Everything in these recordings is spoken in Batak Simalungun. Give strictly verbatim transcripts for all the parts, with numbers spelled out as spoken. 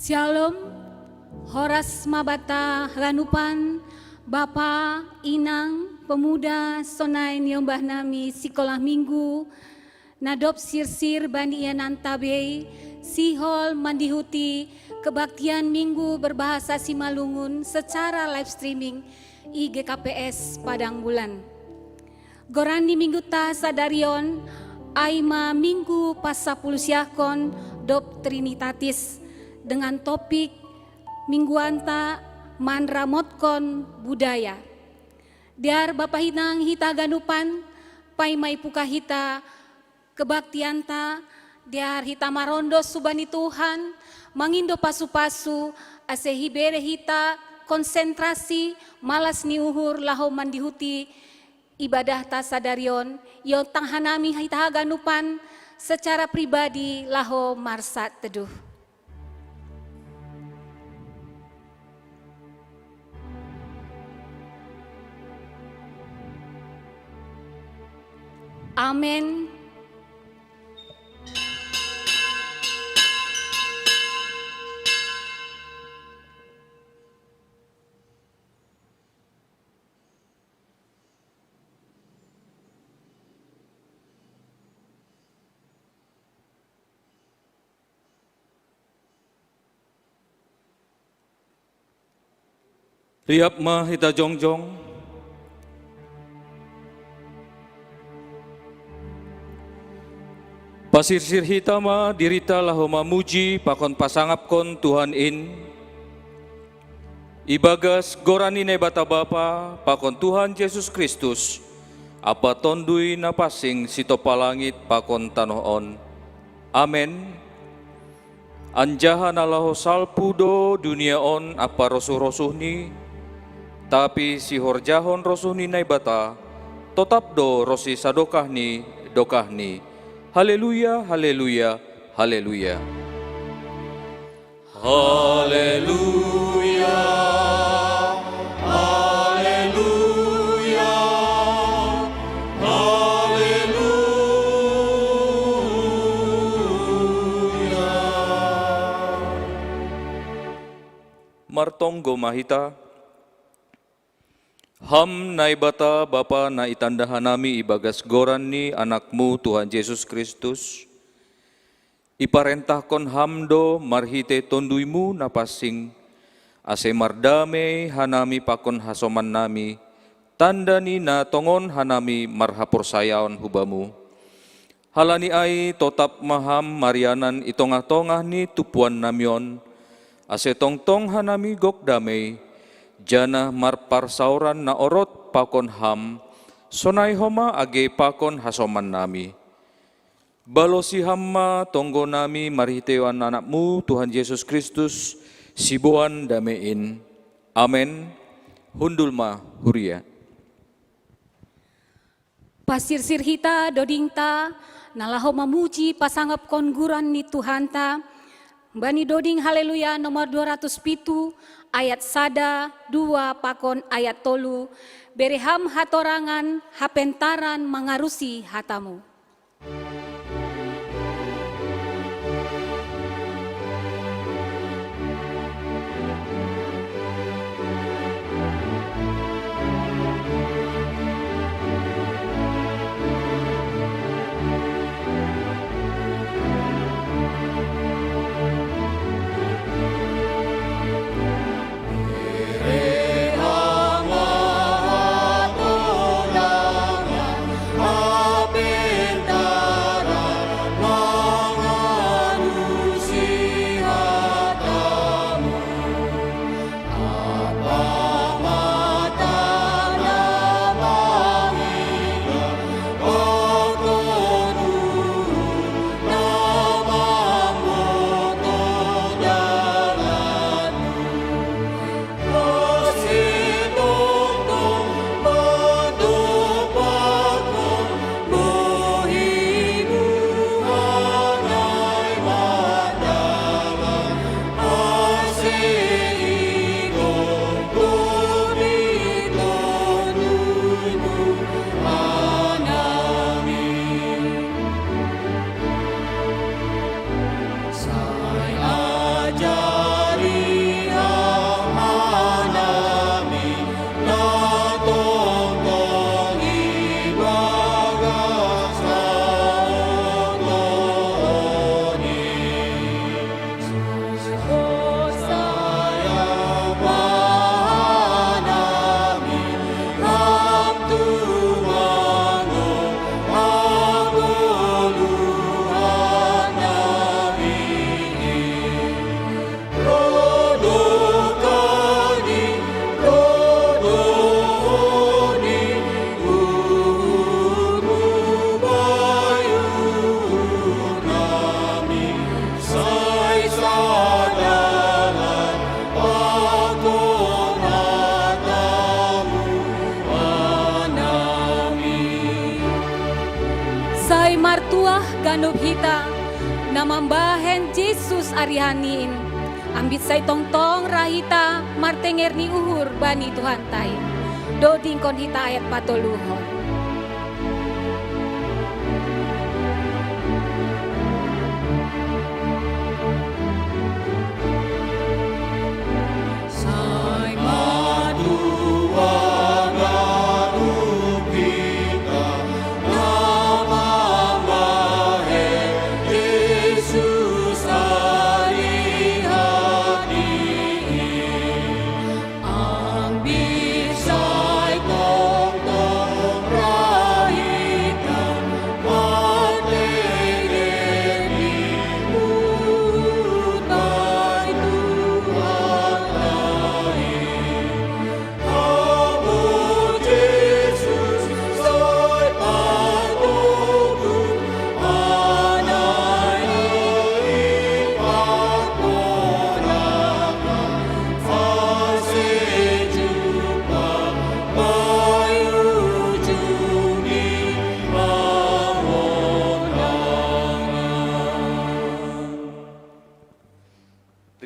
Shalom, horas ma banta haganupan, Bapa, Inang, pemuda, sonai niombah nami sikolah minggu, na dob sirsir bani iananta bei, sihol mandihuti kebaktian Minggu berbahasa Simalungun secara live streaming i G K P S Padang Bulan. Goran ni mingguta sadari on, ai ma minggu pasapuluh siahkon dob Trinitatis, dengan topik mingguanta manramotkon budaya. Dear Bapa, Inang, hita haganupan, paima ipuka hita kebaktianta, dear hita marondos hubani Tuhan, mangindo pasu-pasu, ase ibere hita konsentrasi, malas ni uhur laho mandihuti ibadahta sadari on, iontang hanami hita haganupan secara pribadi laho marsateduh. Amen. Riap ma hita jongjong. Pasirsir hita ma dirita laho mamuji pakon pasangapkon Tuhan in, ibagas goran ni Naibata Bapa pakon Tuhan Jesus Kristus, ampa Tonduy Napansing sitompa langit pakon tanoh on. Amen. Anjaha na laho salpu do dunia on ampa rosuh-rosuhni, tapi sihorjahon rosuh ni Naibata, totap do ronsi sadokah ni dokahni. Haleluya, haleluya, haleluya. Haleluya, haleluya, haleluya. Martonggo ma hita. Ham Naibata Bapa na itanda hanami ibagas goran ni Anakmu Tuhan Jesus Kristus, iparentahkon Ham do marhitei Tonduymu Napansing, ase mardamei hanami pakon hasomannami, tanda ni na tongon hanami marhaporsayaon hu Bamu. Halani ai totap ma Ham marianan i tongah-tongah ni tumpuannami on, ase tongtong hanami gok damei, janah marparsaoran na orot pakon Ham, sonai homa age pakon hasomannami. Balosi Ham ma tonggonami marhiteion Anakmu, Tuhan Jesus Kristus, siboan damei in. Amen. Hundul ma huria. Pasirsir hita dodingta, na laho mamuji pasangapkon goran ni Tuhanta, bani doding Haleluya nomor dua ratus pitu, ayat sada, dua pakon ayat tolu, bere Ham hatorangan, hapentaran mangarusi hataMu. Tuah ganup hita na mambahen Jesus ari haniin, ambit sai tongtong ra hita martenger ni uhur bani Tuhanta i. Dodingkon hita ayat patoluhon.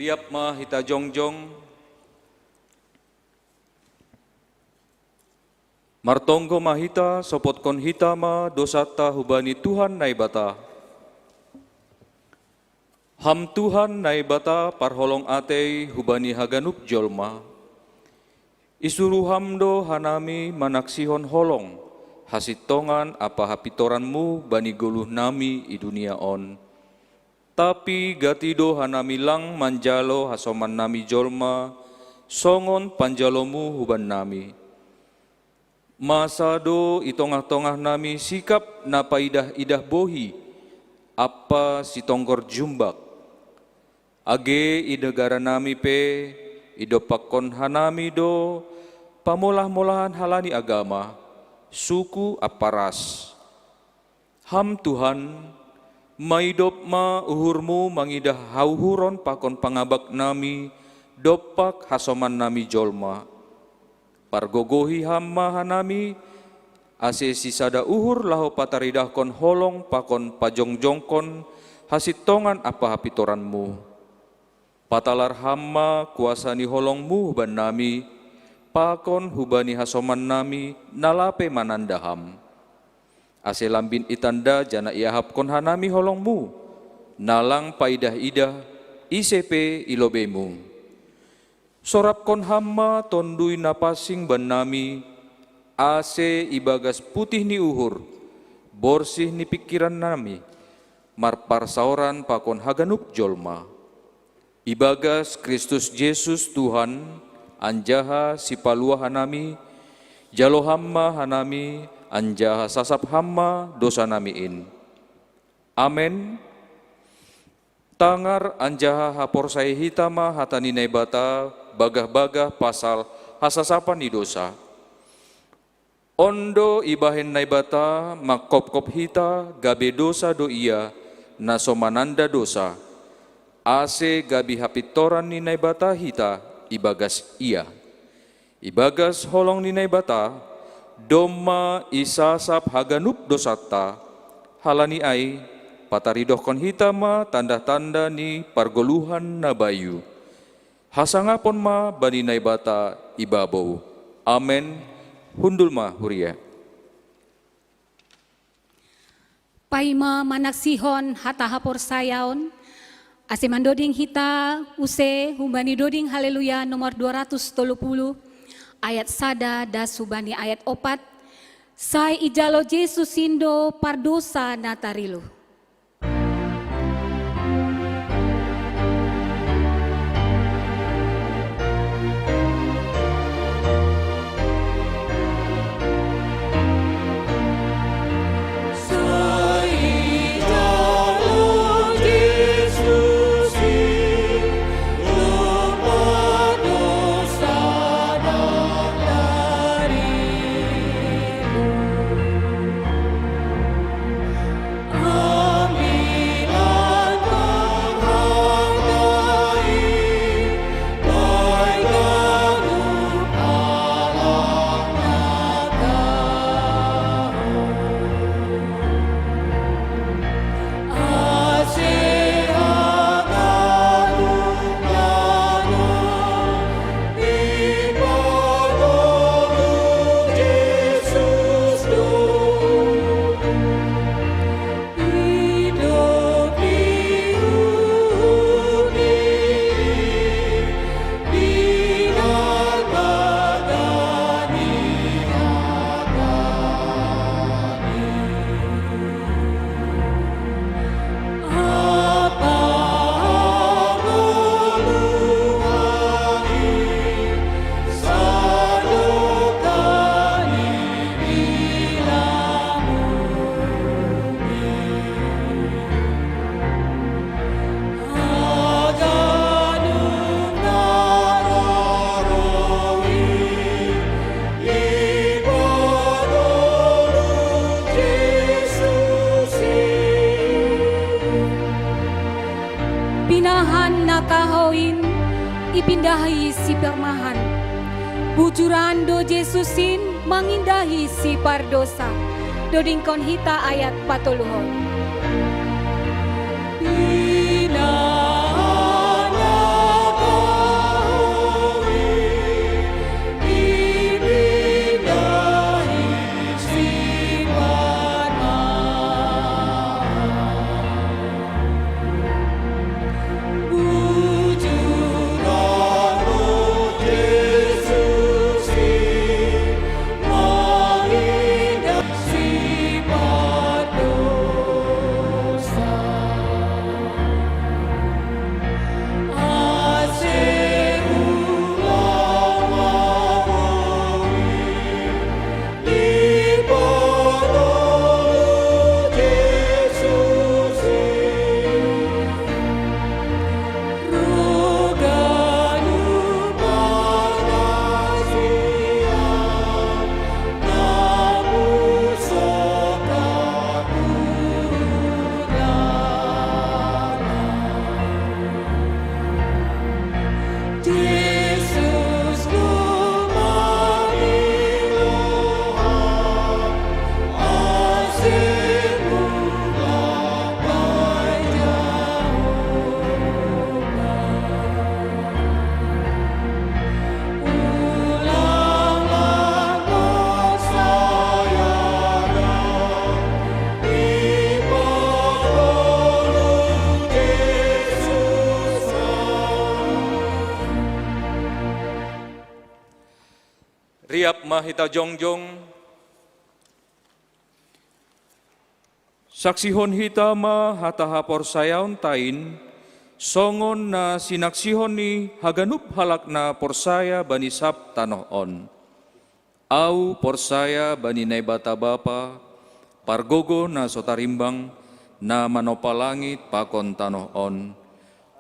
Riap ma hita jongjong. Martonggo ma hita, sopotkon hita ma dosanta hubani Tuhan Naibata. Ham Tuhan Naibata parholong atei hubani haganup jolma. Isuru Ham do hanami manaksihon holong, hasintongan ampa hapintoran-Mu bani goluh nami i dunia on. Tapi gati do hanami lang manjalo hasoman nami jolma, songon panjalo-Mu hubannami. Masa do i tongah-tongah nami sikap na paidah-idah bohi ampa sitonggor jumbak. Age i negara nami pe idompakkon hanami do pamolah-molahan halani agama, suku ampa ras. Ham Tuhan, maidop ma uhur-Mu mangidah hauhuron pakon pangabak nami dompak hasoman nami jolma. Pargogohi Ham ma hanami, ase sisada uhur laho pataridahkon holong pakon pajongjongkon hasintongan ampa hapintoran-Mu. Patalar Ham ma kuasa ni holong-Mu hubannami, pakon hubani hasoman nami na lape mananda Ham. Ase lambin itanda janah iahapkon hanami holong-Mu, na lang paidah-idah, ise pe i lobei-Mu. Sorapkon Ham ma Tonduy Napansing bannami, ase ibagas putih ni uhur, borsih ni pingkiran nami, marparsaoran pakon haganup jolma. Ibagas Kristus Jesus Tuhan, anjaha Sipaluah hanami, jalo Ham ma hanami, anjaha sasap Ham ma dosa nami in. Amen. Tangar anjaha haporsayahi hita ma hata ni Naibata bagah-bagah pasal hasasapan ni dosa. On do ibahen Naibata mangkopkop hita gabe dosa do Ia na so mananda dosa, ase gabe hapintoran ni Naibata hita ibagas Ia. Ibagas holong ni Naibata, domma isasap haganup dosanta, halani ai pataridohkon hita ma tanda-tanda ni pargoluhan na bayu. Hasangapon ma bani Naibata i babou. Amen. Hundul ma huria. Paima manaksihon hata haporsayaon, ase mandoding hita use humbani doding Haleluya nomor dua ratus tolu puluh, ayat sada das hubani ayat opat, sai ijalo Jesus in do pardosa na tarilu. Nakahoin ipindahi si permahan. Bujuran do Jesusin mangindahi si pardosa. Dodingkon hita ayat patoluhon. Riap ma hita jongjong. Saksihon hita ma hata haporsayaon tain, songon na sinaksihon ni haganup halak na porsaya bani sab tanoh on. Au porsaya bani Naibata Bapa, pargogo na so tarimbang, na manompa langit pakon tanoh on.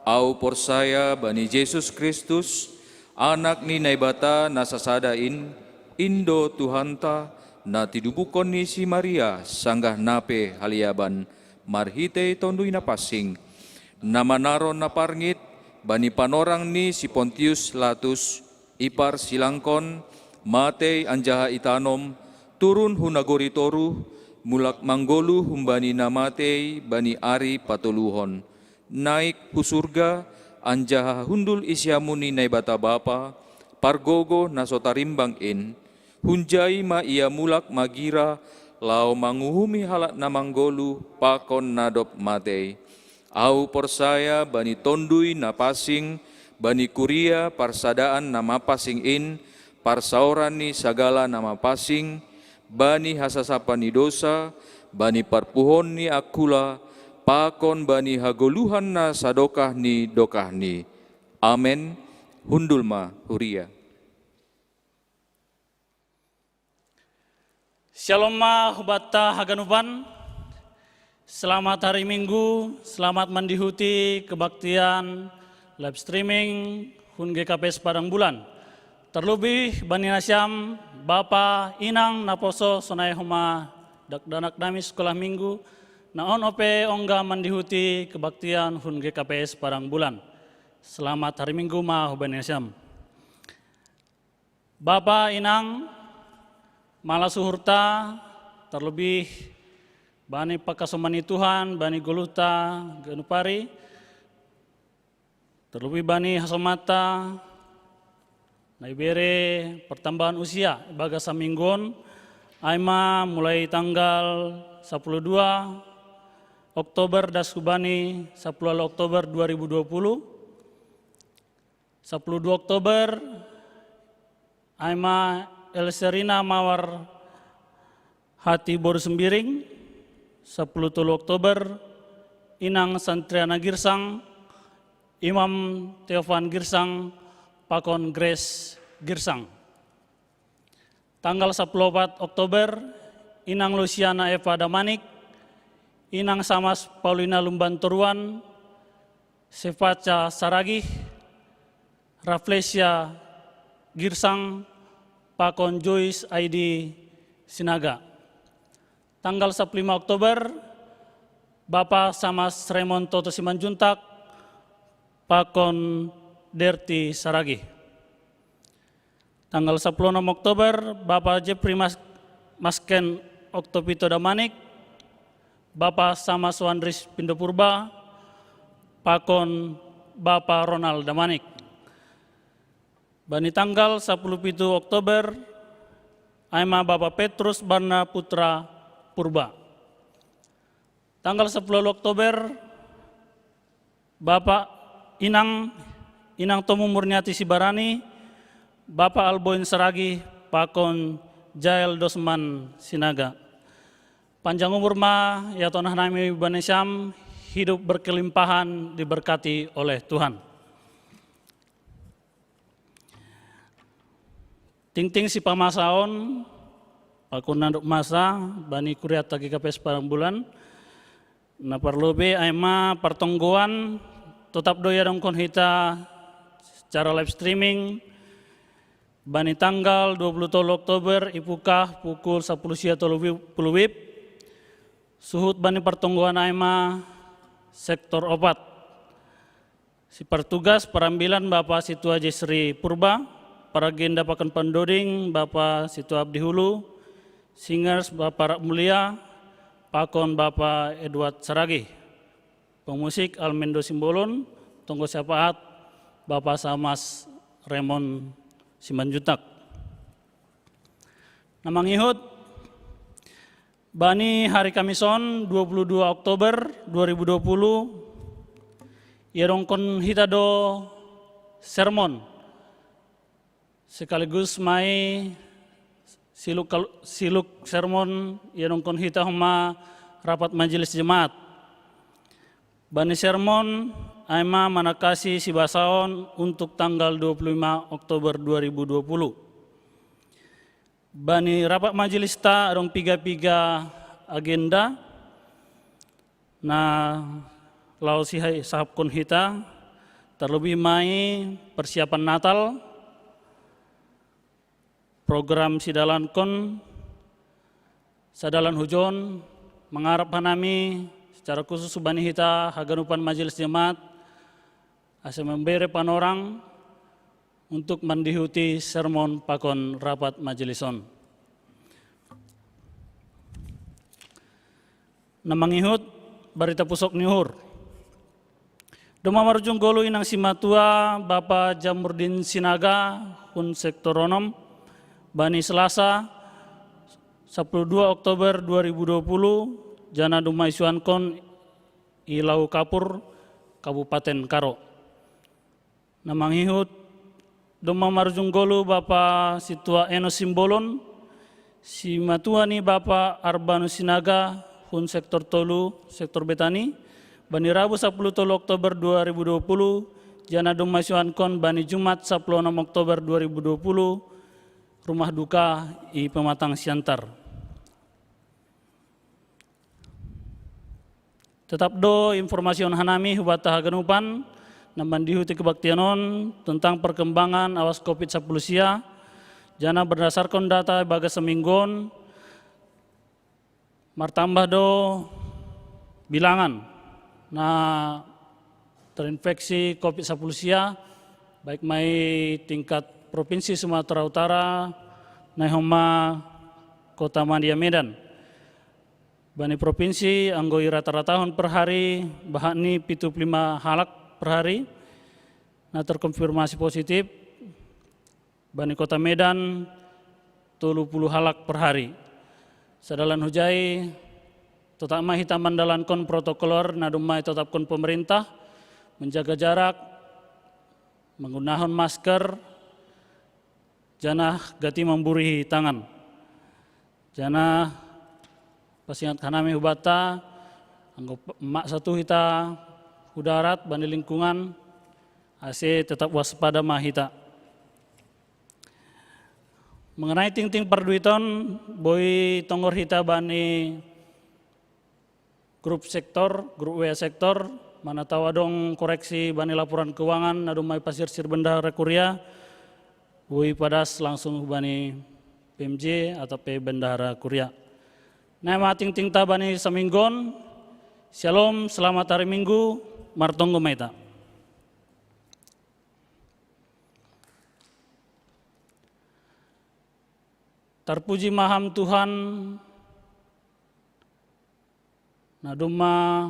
Au porsaya bani Jesus Kristus, Anak ni Naibata na sasada in, in do Tuhanta, na tinubuhon ni si Maria sanggah na pe haliaban, marhitei Tonduy Napansing, na manaron na parngit bani panorang ni si Pontius Latus, iparsilangkon, matei anjaha itanom, turun hu nagori toruh, mulak manggoluh humbani na matei bani ari patoluhon, naik hu surga, anjaha hundul i siamun ni Naibata Bapa, pargogo na so tarimbang in. Hunjai ma Ia mulak magira, laho manguhumi halak na manggoluh pakon na dob matei. Au porsaya bani Tonduy Napansing, bani kuria parsadaan na mapansing in, parsaoran ni sagala na mapansing, bani hasasapan ni dosa, bani parpuhon ni angkula, pakon bani hagoluhan na sadokah ni dokahni. Amen. Hundul ma huria. Syalom ma hubanta haganupan. Selamat hari Minggu, selamat mandihuti kebaktian live streaming hun G K P S Padang Bulan. Terlebih bani nasiam, bapa, inang, naposo, sonai homa dakdanak nami sekolah minggu, na on ope ongga mandihuti kebaktian hun G K P S Padang Bulan. Selamat hari Minggu ma hubani nasiam. Bapa, inang, malas uhurta, terlebih bani pangkasomani Tuhan, bani goluhta, ganup ari, terlebih bani hasomanta, na ibere pertambahan usia, ibagas saminggu on, ai ma mulai tanggal sapuluh dua Oktober das hubani sapuluh Oktober dua ribu dua puluh, sapuluh dua Oktober, ai ma Elserina Mawar Hati Boru Sembiring, sapuluh tolu Oktober, Inang Santriana Girsang, Imam Teofan Girsang, pakon Grace Girsang. Tanggal sapuluh opat Oktober, Inang Lusiana Eva Damanik, Inang Samas Paulina Lumban Toruan, Sefaca Saragih, Raflesia Girsang, pakon Joyce Aidi Sinaga. Tanggal sapuluh lima Oktober, Bapa Samas Raymond Toto Simanjuntak, pakon Derti Saragi. Tanggal sepuluh Oktober, Bapak Jeffrey Mas Masken Oktopito Damanik, Bapak Sama Suandris Pindopurba, pakon Bapak Ronald Damanik. Bani tanggal sepuluh pitu Oktober, aima Bapak Petrus Barna Putra Purba. Tanggal sepuluh Oktober, Bapak Inang, Inang Tomu Murniati Sibarani, Bapak Alboin Saragi, pakon Jael Dosman Sinaga. Panjang umur ma, ya tonah nami Banesiam, hidup berkelimpahan, diberkati oleh Tuhan. Tingting si pamasaon, pakon nanduk masa, bani kuriat tagi kapes parang bulan, na parlobe aima partonggoan, totap do ya dongkon hita secara live streaming, bani tanggal dua puluh tolu Oktober, ipukah pukul sepuluh sia tolu puluh wib, suhut bani partonggoan aima sektor opat. Si partugas parambilan Bapak Situa Jesri Purba, paragenda pakon pandoding Bapak Situa Abdi Hulu, singers Bapak Rak Mulia, pakon Bapak Edward Saragi, pemusik Almendo Simbolon, tonggo syafaat Bapak Samas Raymond Simanjutak. Na mangihut, bani hari Kamison dua puluh dua Oktober dua ribu dua puluh, ya dongkon hita do sermon, sekaligus mai siluk, siluk sermon ya dongkon hita homa rapat majelis jemaat. Bani sermon aima manakasi sibasaon untuk tanggal dua puluh lima Oktober dua ribu dua puluh. Bani rapat majelis ta adong piga-piga agenda na laho sihai sahapkon hita, terlebih mai persiapan Natal, program sidalankon, sadalan hujon, mangarap hanami secara khusus bani hita haganupan majelis jemaat, asa membere panorang untuk mandihuti sermon pakon rapat majelis on. Na mangihut, barita pusok ni uhur. Domma marujung golu inang simatua Bapak Jamurdin Sinaga, hun sektor onom, bani Selasa, sepuluh dua Oktober dua ribu dua puluh, jana domma isuankon i Lau Kapur, Kabupaten Karo. Na mangihut, domma marujung golu Bapa Situa Eno Simbolon, simatua ni Bapa Arbanu Sinaga, hun sektor tolu, sektor Betani, bani Rabu sepuluh tolu Oktober dua ribu dua puluh, jana domma isuankon bani Jumat sepuluh enam Oktober dua ribu dua puluh, rumah duka i Pematang Siantar. Tetap do informasi on hanami hubata haganupan, na mandihuti kebaktian on tentang perkembangan awas covid sepuluh sia, jana berdasarkan data bagas seminggu on, martambah do bilangan na terinfeksi covid sepuluh sia, baik mai tingkat Provinsi Sumatera Utara, nai homa Kota Madya Medan. Bani provinsi, anggo i rata-ratahon per hari, bahat ni pitu puluh lima halak per hari, na terkonfirmasi positif, bani Kota Medan, tolu puluh halak per hari. Sadalan hujai, totap ma hita mandalankon protokolor na domma itetapkon pemerintah, menjaga jarak, menggunahon masker, jana gati mamburihi tangan. Jana pasingat hanami hubata, anggo maksa tu hita hu darat bani lingkungan, ase tetap waspada ma hita. Mengenai tingting parduiton, boi tonggor hita bani grup sektor, grup W A sektor, mana tau adong koreksi bani laporan keuangan na domma ipasirsir Bendahara Kuria, boi padas langsung bani P M J atau pe Bendahara Kuria. Nai ma tingtingta bani saminggu on, Shalom, selamat hari Minggu, martonggo ma hita. Tarpuji ma Ham Tuhan, na domma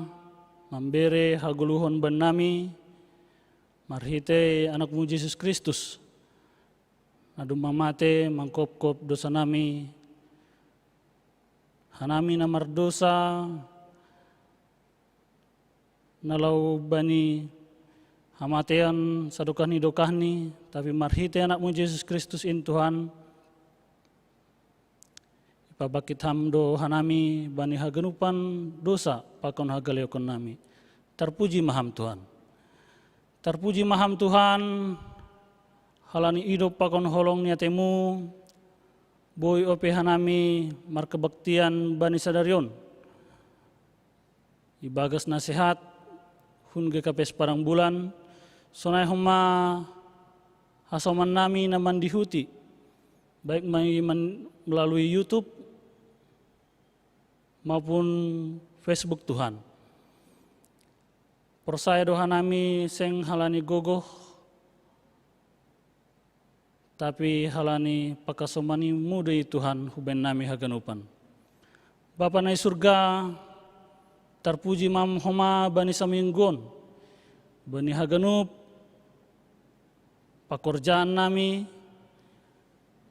mambere hagoluhon bannami marhitei Anakmu Jesus Kristus, na domma mate mangkopkop dosanami, hanami na mardosa, na laho bani hamatean sadokahni-dokahni, tapi marhitei Anakmu Jesus Kristus in Tuhan, ipabangkit Ham do hanami bani haganupan dosa pakon hagaleokonnami. Tarpuji ma Ham Tuhan. Tarpuji ma Ham Tuhan, halani idop pakon holong ni atemu, boi ope hanami markebaktian bani sadari on. Ibagas nasehat hun G K P S Padang Bulan, sonai homa hasomannami na mandihuti, baik mai man-, melalui YouTube maupun Facebook Tuhan. Porsaya do hanami seng halani gogoh, tapi halani pakasomanimu do i Tuhan hubannami haganupan. Bapa na i surga, tarpuji ma Ham homa bani saminggu on, bani haganup pakorjaannami,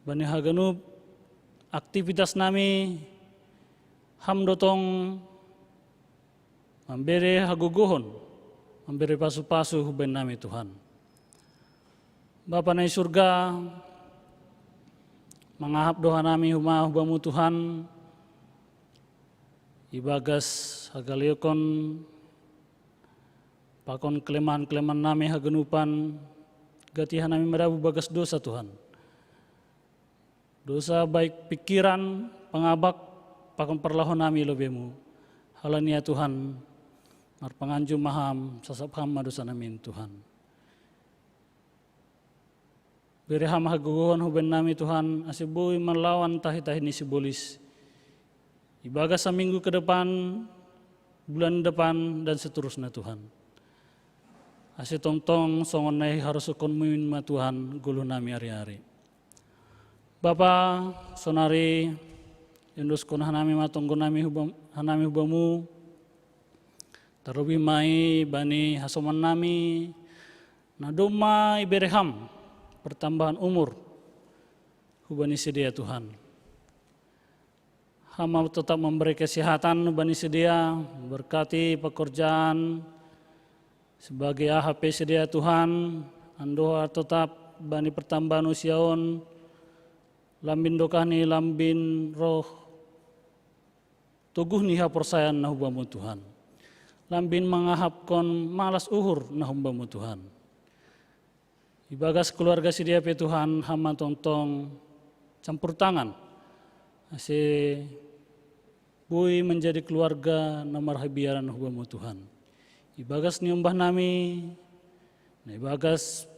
bani haganup aktivitasnami, Ham do tong mambere hagogohon, mambere pasu-pasu hubannami Tuhan. Bapa na i surga, mangahap do hanami homa hubamu Tuhan, ibagas hagaleokon pakon kelemahan-kelemahan nami haganupan, gati hanami madabu bagas dosa Tuhan. Dosa baik pikiran, pangabak, pakon parlahonami lobemu. Halani ia Tuhan, marpanganju ma Ham, sasap Ham ma dosanami in Tuhan. Bere Ham hagogohon hubannami Tuhan, ase boi manlawan tahi-tahi ni sibolis. Ibagas saminggu ke depan, bulan depan, dan seterusnya Tuhan. Ase tongtong songon na iharosuhonmu in ma Tuhan, goluhnami ari-ari. Bapa, sonari iondoskon hanami ma tonggonami huba-, hanami hubamu, tarlobih ma i bani hasomannami, na domma ibere Ham pertambahan umur hubani sidea Tuhan. Ham ma tetap memberi kesehatan hubani sidea, berkati pekerjaan sebagai A H P sidea Tuhan, andohar tetap bani pertambahan usia on, lambin dokahni lambin roh, toguh ni haporsayaon na hubamu Tuhan. Lambin mangahapkon malas uhur na hubamu Tuhan. Ibagas keluarga sidea pe Tuhan, Ham ma tongtong campur tangan, ase boi menjadi keluarga na marhabiaran hubamu Tuhan. Ibagas ni ombahnami, na ibagas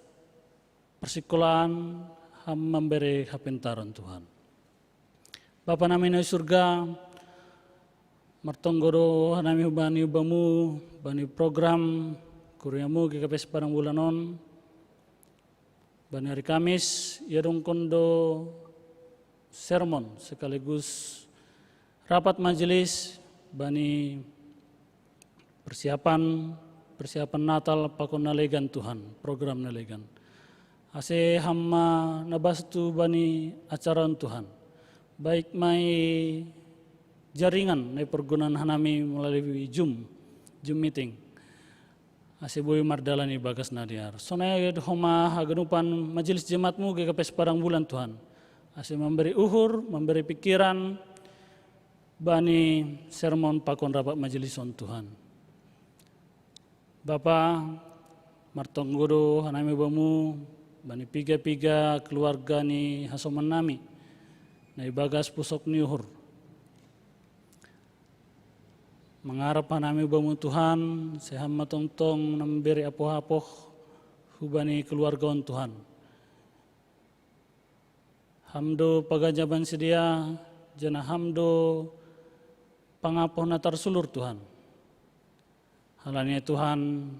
persikolaan, Ham mambere hapentaron Tuhan. Bapa nami na i surga, martonggo do hanami hubani hubamu, bani program kuriamu G K P S Padang Bulan on, bani ari Kamis, iadongkon do sermon sekaligus rapat majelis bani persiapan, persiapan Natal pakon na legan Tuhan, program na legan. Ase Ham ma na bastu bani acara on Tuhan. Baik ma i jaringan na iporgunaon hanami melalui Zoom, Zoom meeting. Ase boi mardalan ibagas na dear. Sonai homa haganupan majelis jemaatmu G K P S Padang Bulan Tuhan. Ase mambere uhur, mambere pikiran, bani sermon pakon rapat majelis on Tuhan. Bapa, martonggo do hanami hubamu, bani piga-piga keluarga ni hasomannami, na ibagas pusok ni uhur. Mangarap hanami hubamu Tuhan, ase Ham ma tongtong na mambere apoh-apoh hubani keluarga on Tuhan. Ham do paganjaban sidea, janah Ham do pangapoh na tarsulur Tuhan. Halani Tuhan,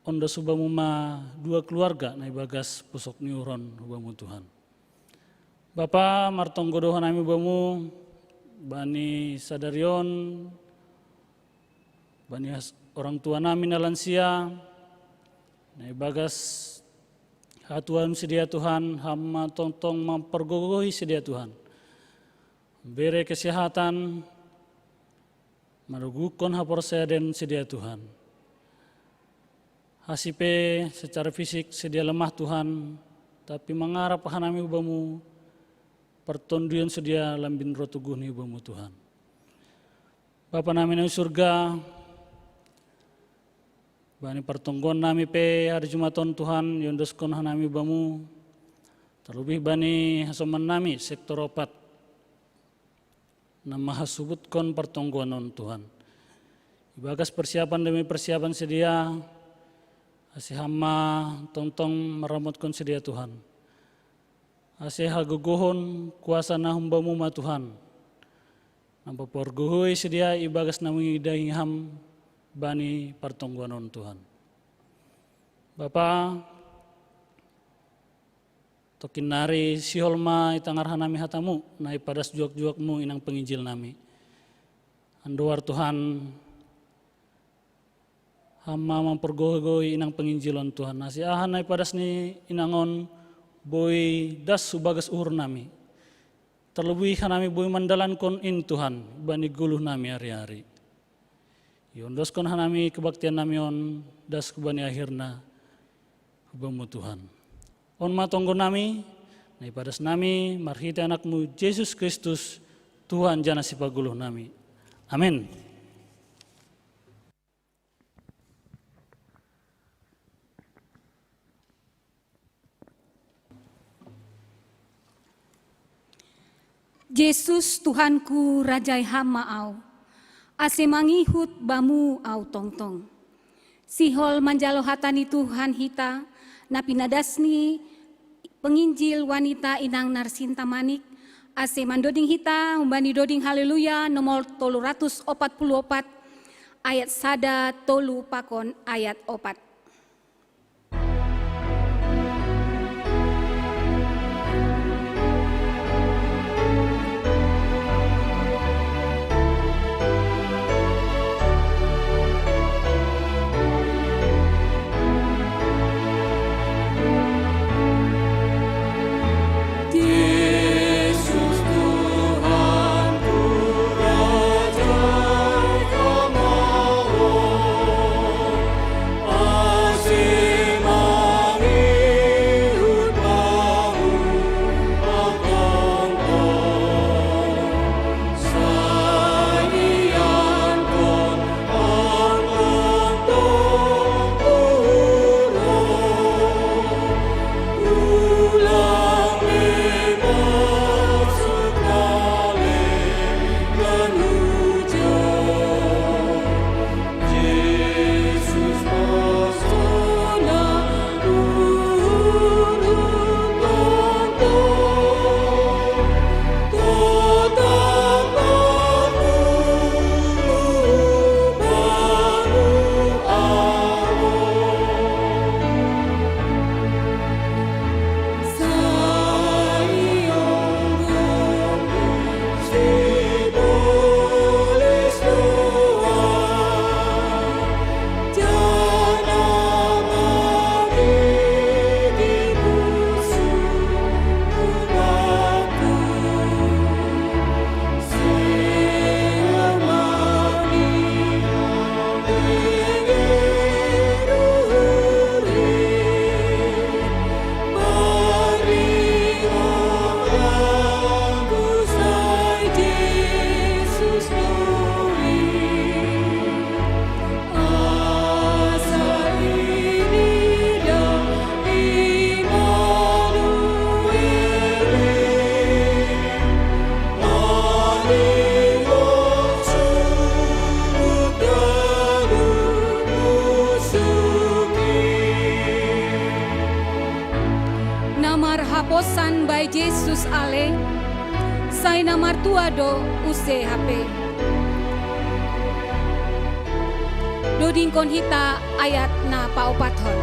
ondos hubamu ma dua keluarga na ibagas pusok ni uhur on hubamu Tuhan. Bapa, martonggo do hanami bamu bani sadarion, bani orang tua nami na lansia, na ibagas hatuaon sidea Tuhan, ham ma tongtong mampargogohi sidea Tuhan. Bere kesehatan, maruguhkon haporsayaon sidea Tuhan. Hasi pe secara fisik sidea lemah Tuhan, tapi mangarap hanami bamu, partondion sidea lambin roh tuguh ni bamu Tuhan. Bapa nami na surga, bani partonggoan nami pe hari Jumaton Tuhan, iondoskon hanami bamu, terlebih bani hasoman nami sektor opat, na mahasubutkon partonggoan on Tuhan. Ibagas persiapan demi persiapan sidea, ase ham ma tongtong maramotkon sidea Tuhan. Ase hagogohon kuasa na humbamu ma Tuhan, na papargogohi sidea ibagas na mangidahi ham bani partonggoan on Tuhan. Bapa, tokin nari sihol ma itangar hanami hatamu, na ipadas juak-juakmu inang penginjil nami. Andohar Tuhan, ham ma mampargogohi inang penginjil on Tuhan. Ase aha na ipadas ni inang on boi das hu bagas uhur nami. Terlebih hanami boi mandalankon in Tuhan, bani goluh nami ari-ari. Iondoskon hanami kebaktian nami on das hu bani akhirna, hu bamu Tuhan. On ma tonggo nami, na ipadas nami marhite anakmu Jesus Kristus, Tuhan jana sipagoluh nami. Amin. Jesus Tuhanku, rajai ham ma au, ase mangihut bamu au tongtong. Sihol manjalo hata ni Tuhan hita, na pinadas ni penginjil wanita inang Narsinta Manik, ase mandoding hita humbani doding Haleluya nomor tolu ratus opat puluh opat, ayat sada tolu pakon ayat opat. Na marhaposan bai Jesus ale, sai na martua do use hape. Dodingkon hita ayat na paopathon.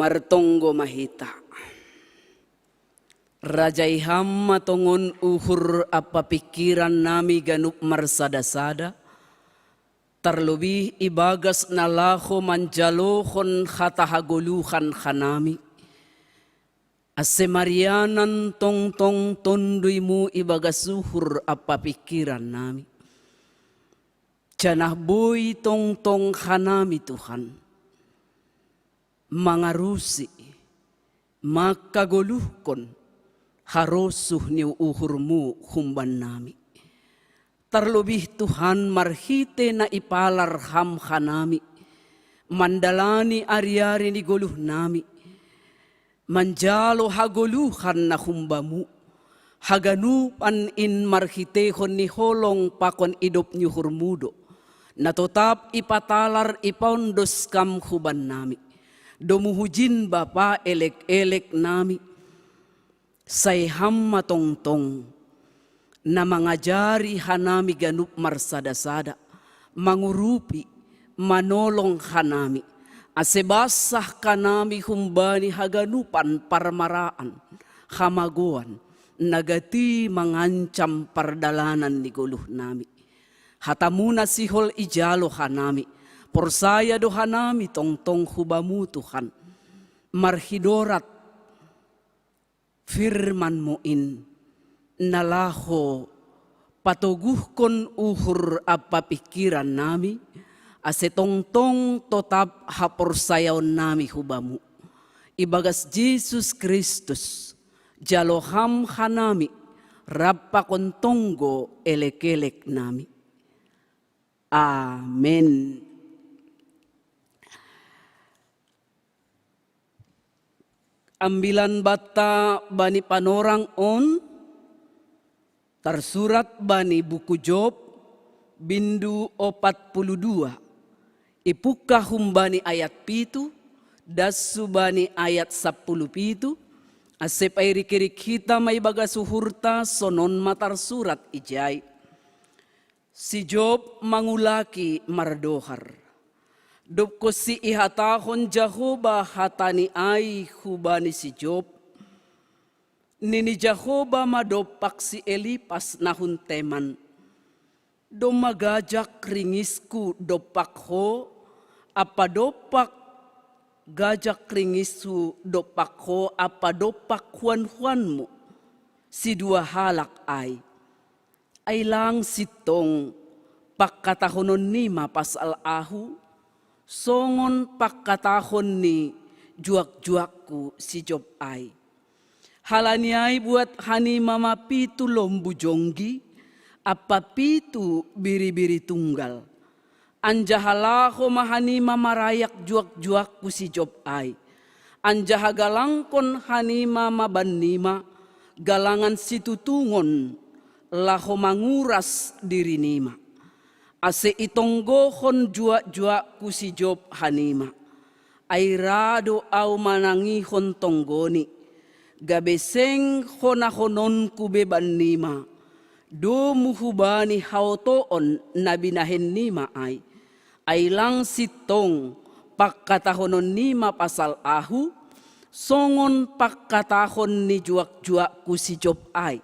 Martonggo ma hita. Rajai Ham ma tongon uhur ampa pingkiran nami ganup marsada-sada, tarlobih ibagas na laho manjalohon hata hagoluhan hanami. Ase marianan tongtong Tonduy-Mu ibagas uhur ampa pingkiran nami. Janah boi tongtong hanami, Tuhan, mangarusi, mangkagoluhkon harosuh ni uhur-Mu humbannami. Tarlobih, Tuhan, marhitei na ipalar Ham hanami, mandalani ari-ari ni goluhnami, manjalo hagoluhan na humbamu, haganupan in marhiteihon ni holong pakon idop ni uhurmu do, na totap ipatalar ipaondos kam hubannami. Domu hujin Bapa elek-elek nami, sai Ham ma tongtong na mangajari hanami ganup marsada-sada, mangurupi, manolong hanami, ase bansah hanami humbani haganupan parmaraan, hamagoan, na gati mangancam pardalanan ni goluhnami. Hatamu na sihol ijalo hanami, porsaya do hanami tongtong hu Bamu, Tuhan, marhidorat firman-Mu in, na laho patoguhkon uhur ampa pingkiran nami, ase tongtong totap haporsayaon nami hu Bamu. Ibagas Jesus Kristus, jalo Ham hanami, rap pakon tonggo elek-elek nami. Amen. Ambilan banta bani panorang on tarsurat bani buku Job, bindu opat puluh dua. Ipungkah humbani ayat pitu, das hubani ayat sapuluh pitu, ase pairik-irik hita ma ibagas uhurta, sonon ma tarsurat ijai. Si Job mangulaki mardohar. Dob konsi ihatahon Jahoba hatani ai hubani si Job, nini Jahoba ma dompak si Elipas na hun Teman: Domma gajak ringisku dompak ho, ampa dompak gajak ringisku dompak ho ampa dompak huan-huanmu, sidua halak ai. Ai lang sintong pangkatahononnima pasal ahu, songon pangkatahon ni juak-juakku si Job ai. Halani ai buat hanima ma pitu lombu jonggi ampa pitu biri-biri tunggal. Anjaha laho ma hanima marayak juak-juakku si Job ai. Anjaha galangkon hanima ma bannima galangan situtungon laho manguras dirinima, ase itonggohon juak-juakku si Job hanima. Ai ra do ahu manangihon tonggoni, gabe seng honahononku be bannima, domu hubani haotoon na binahennima ai. Ai lang sintong pangkatahononnima pasal ahu, songon pangkatahon ni juak-juakku si Job ai.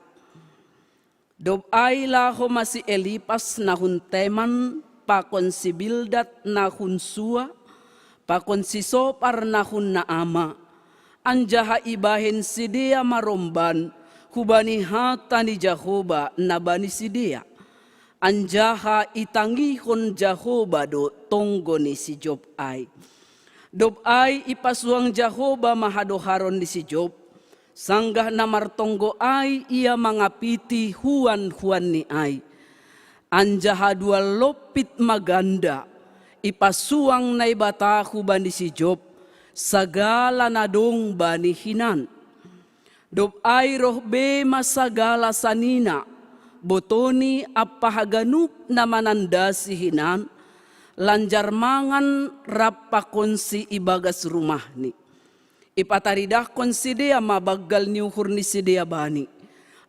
Dob ai laho ma si Elipas na hun Teman, pakon si Bildad na hun Sua, pakon si Sopar na hun Naama, anjaha ibahen sidea ma romban hubani hata ni Jahoba na bani sidea. Anjaha itangihon Jahoba do tonggo ni si Job ai. Dob ai ipasuang Jahoba ma hadoharon ni si Job, sanggah na martonggo ai ia mangapiti huan-huanni ai. Anjaha dua lompit ma ganda ipasuang Naibata hubani si Job sagala na dong bani hinan. Dob ai roh be ma sagala sanina, botoni ampa haganup na manandasi hinan, lanjar mangan rap pakonsi ibagas rumahni. Ipataridahkon sidea ma banggal ni uhur ni sidea bani,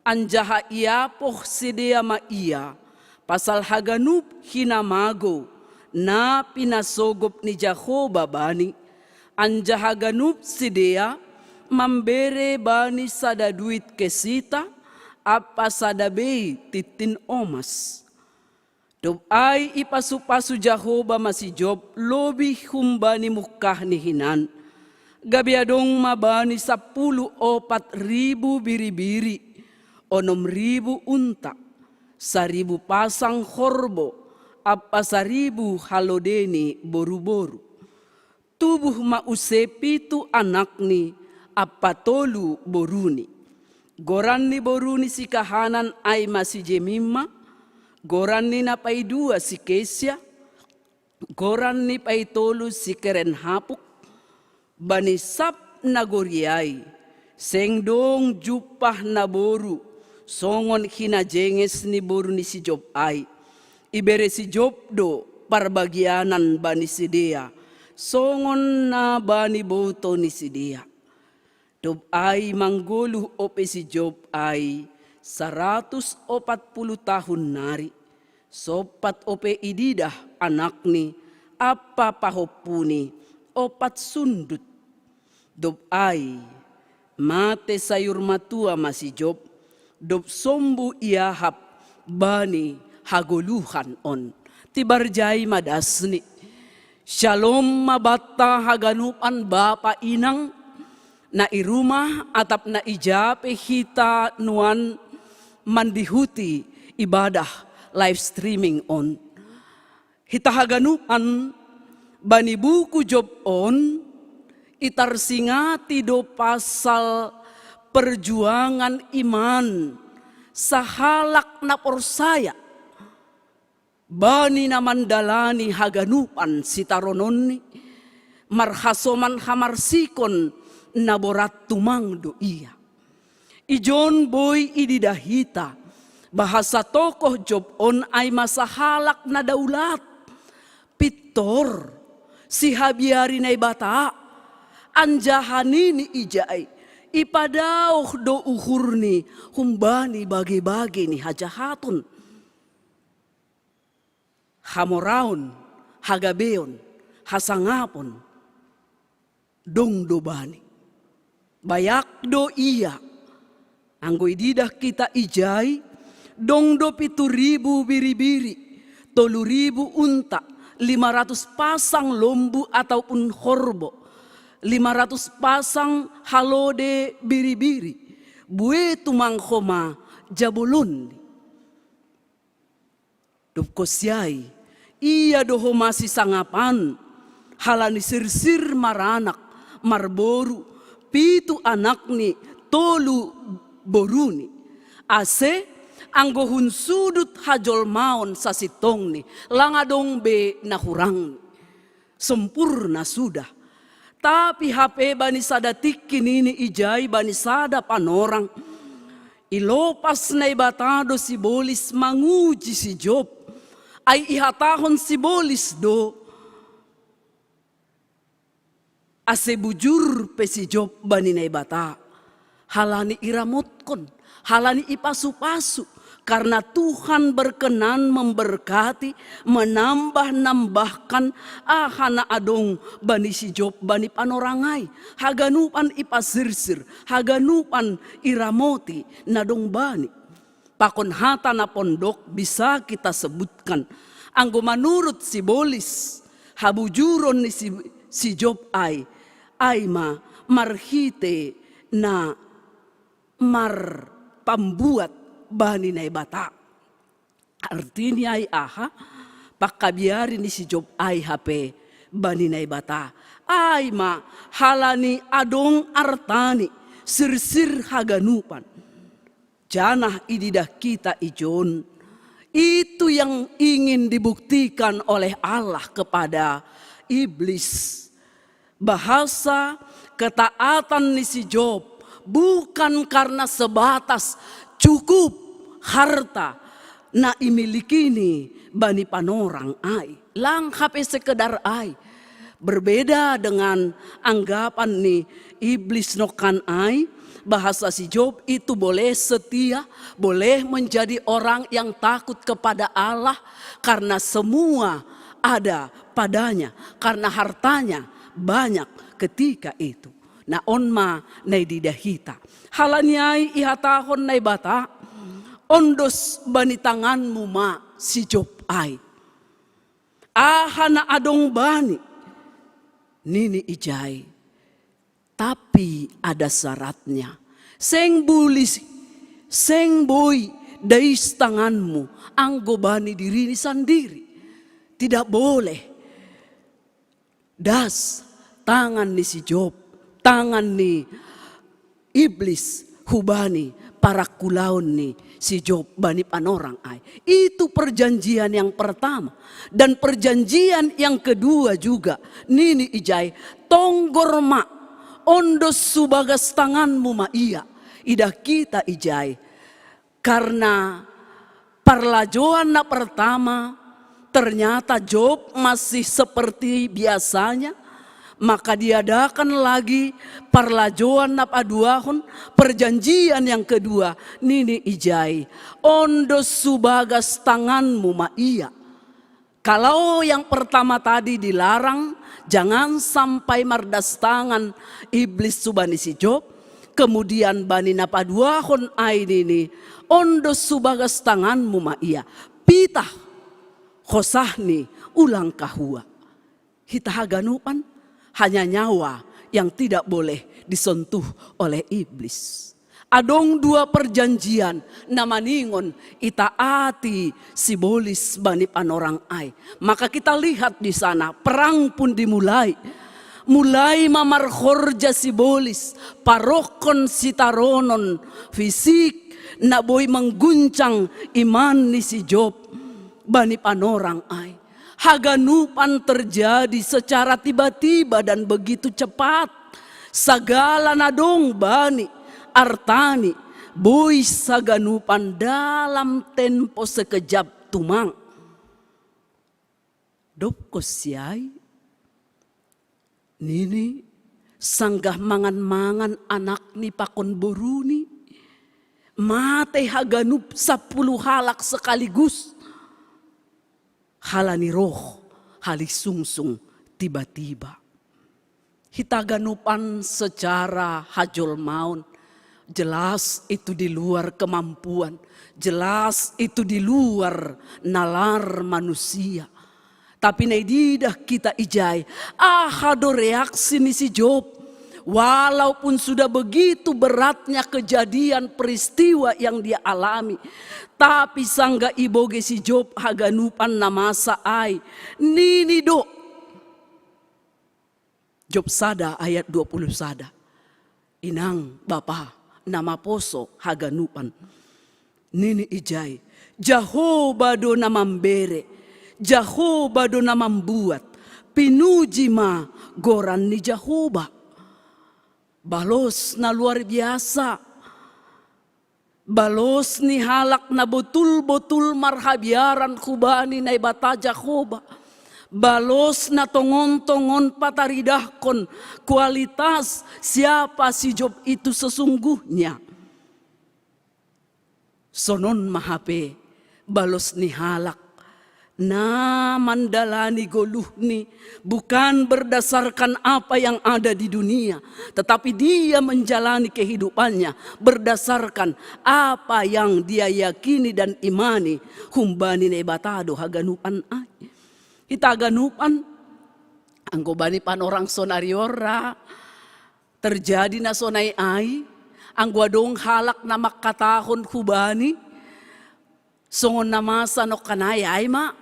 anjaha iapoh sidea ma ia pasal haganup hinamagou na pinasogop ni Jahoba bani, Anjaha ganup sidea mambere bani sada duit kesita ampa sada bei tintin omas. Dob ai ipasu-pasu Jahowa ma si Job lobih humbani mungkahni hinan, gabe adong ma bani sapuluh opat ribu biri-biri, onom ribu unta, saribu pasang horbo, ampa saribu halode ni boru-boru. Tubuh ma use pitu anakni ampa tolu boruni. Goran ni boru ni si kahanan ai ma si Jemima, goran ni na paidua si Kesya, goran ni paitolu si Keren-hapuk. Bani sab nagori ai seng dong jumpah naboru songon hinajenges ni boru ni si Job ai. Ibere si Job do parbagianan bani sidea songon na bani boto ni sidea. Dob ai manggoluh ope si Job ai saratus opat puluh tahun nari, sompat ope ididah anakni ampa pahompuni ompat sundut. Dob ai mate sayur matua ma si Job, dob sombu iahap bani hagoluhan on. Tibarjai ma dasni. Syalom ma banta haganupan bapa inang, na i rumah atap na i ja pe hita nuan mandihuti ibadah live streaming on. Hita haganupan bani buku Job on itarsingati do pasal perjuangan iman sahalak na porsaya. Bani na mandalani haganupan sitarononni, marhasoman hamarsikon na borat tumang do ia. Ijon boi ididah hita, bahasa tokoh Job on ai ma sahalak na daulat, pintor, sihabiari Naibata, anjaha nini ijai, ipadaoh do uhurni humbani bage-bage ni hajahaton. Hamoraon, hagabeon, hasangapon, dong do bani. Bayak do ia. Anggo ididah hita ijai, dong do pitu ribu biri-biri, tolu ribu unta, lima ratus pasang lombu ataupun horbo, lima ratus pasang halode biri-biri, bue tumang homa jabolonni. Dob kosiai, ia do homa sisangapan, halani sirsir maranak, marboru, pitu anakni, tolu boruni. Ase, anggo hun sudut hajolmaon sasintongni, lang adong be na hurangni. Sempurna sudah. Tapi hape bani sada tingki nini ijai bani sada panorang, ilopas Naibata do sibolis manguji si Job. Ai ihatahon sibolis do, ase bujur pe si Job bani Naibata. Halani iramotkon, halani ipasu-pasu, karena Tuhan berkenan memberkati, menambah-nambahkan aha na adong bani si Job bani panorang ai. Haganupan ipasirsir, haganupan iramoti na dong bani. Pakon hata na pondok bisa kita sebutkan. Anggo manurut sibolis, habujuron ni si, si Job ai, ai ma marhite na marpambuat bani Naibata. Artini ai aha? Pangkabiari ni si Job ai hape bani Naibata. Ai ma halani adong artani, sirsir haganupan. Janah ididah kita ijon, itu yang ingin dibuktikan oleh Allah kepada iblis. Bahasa ketaatan ni si Job bukan karena sebatas cukup harta na imilikini bani panorang ai. Lang hape sekedar ai. Berbeda dengan anggapan ni iblis nongkan ai, bahasa si Job itu boleh setia, boleh menjadi orang yang takut kepada Allah karena semua ada padanya, karena hartanya banyak ketika itu. Na on ma na ididah hita. Halani ai ihatahon Naibata, ondos bani tanganmu ma si Job ai. Aha na adong bani, nini ijai. Tapi ada syaratnya. Seng bulis, seng boi dais tanganmu anggo bani dirini sandiri. Tidak boleh das tangan ni si Job, tangan ni iblis hubani parakulaon ni si Job bani panorang ai. Itu perjanjian yang pertama. Dan perjanjian yang kedua juga, nini ijai, tonggor ma, ondos subagas tanganmu ma ia. Idah kita ijai. Karena parlajoan na pertama, ternyata Job masih seperti biasanya, maka diadakan lagi parlajoan na paduahon, perjanjian yang kedua, nini ijai, ondos subagas tanganmu ma ia. Kalau yang pertama tadi dilarang, jangan sampai mardas tangan iblis hubani si Job, kemudian bani na paduahon ai nini, ondos subagas tanganmu ma ia. Pitah, hosahni ulang kahua. Hita haganupan, hanya nyawa yang tidak boleh disentuh oleh iblis. Adong dua perjanjian na maningon itaati sibolis bani panorang ai. Maka kita lihat di sana, perang pun dimulai. Mulai ma marhorja sibolis, parokkon sitaronon fisik na boi mangguncang iman ni si Job bani panorang ai. Haganupan terjadi secara tiba-tiba dan begitu cepat. Sagala na dong bani, artani, boi haganupan dalam tempo sekejap tumang. Dobkon si ai, nini, sanggah mangan-mangan anakni pakon boruni, mate haganup sampulu halak sekaligus. Halani roh halisungsung tiba-tiba. Hita haganupan secara hajolmaon, jelas itu di luar kemampuan, jelas itu di luar nalar manusia. Tapi na ididah hita ijai, aha do reaksi ni si Job? Walaupun sudah begitu beratnya kejadian peristiwa yang dia alami, tapi sanggah ibogei si Job haganupan na masa ai, nini do. Job sada ayat dua puluh sada. Inang, bapa, na maposo haganupan. Nini ijai, Jahowa do na mambere, Jahowa do na mambuat, pinuji ma goran ni Jahowa. Balos na luar biasa. Balos ni halak na botul-botul marhabiaran hubani Naibata Jahowa. Balos na tongon-tongon pataridahkon kualitas siapa si Job itu sesungguhnya. Sonon ma hape balos ni halak na mandalani goluhni bukan berdasarkan apa yang ada di dunia, tetapi dia menjalani kehidupannya berdasarkan apa yang dia yakini dan imani. Humbani Naibata do haganupan ai. Hita haganupan, anggo bani panorang sonari on ra terjadi na sonai ai, anggo adong halak na mangkatahon hubani, songon na masa nongkan ai, ai ma,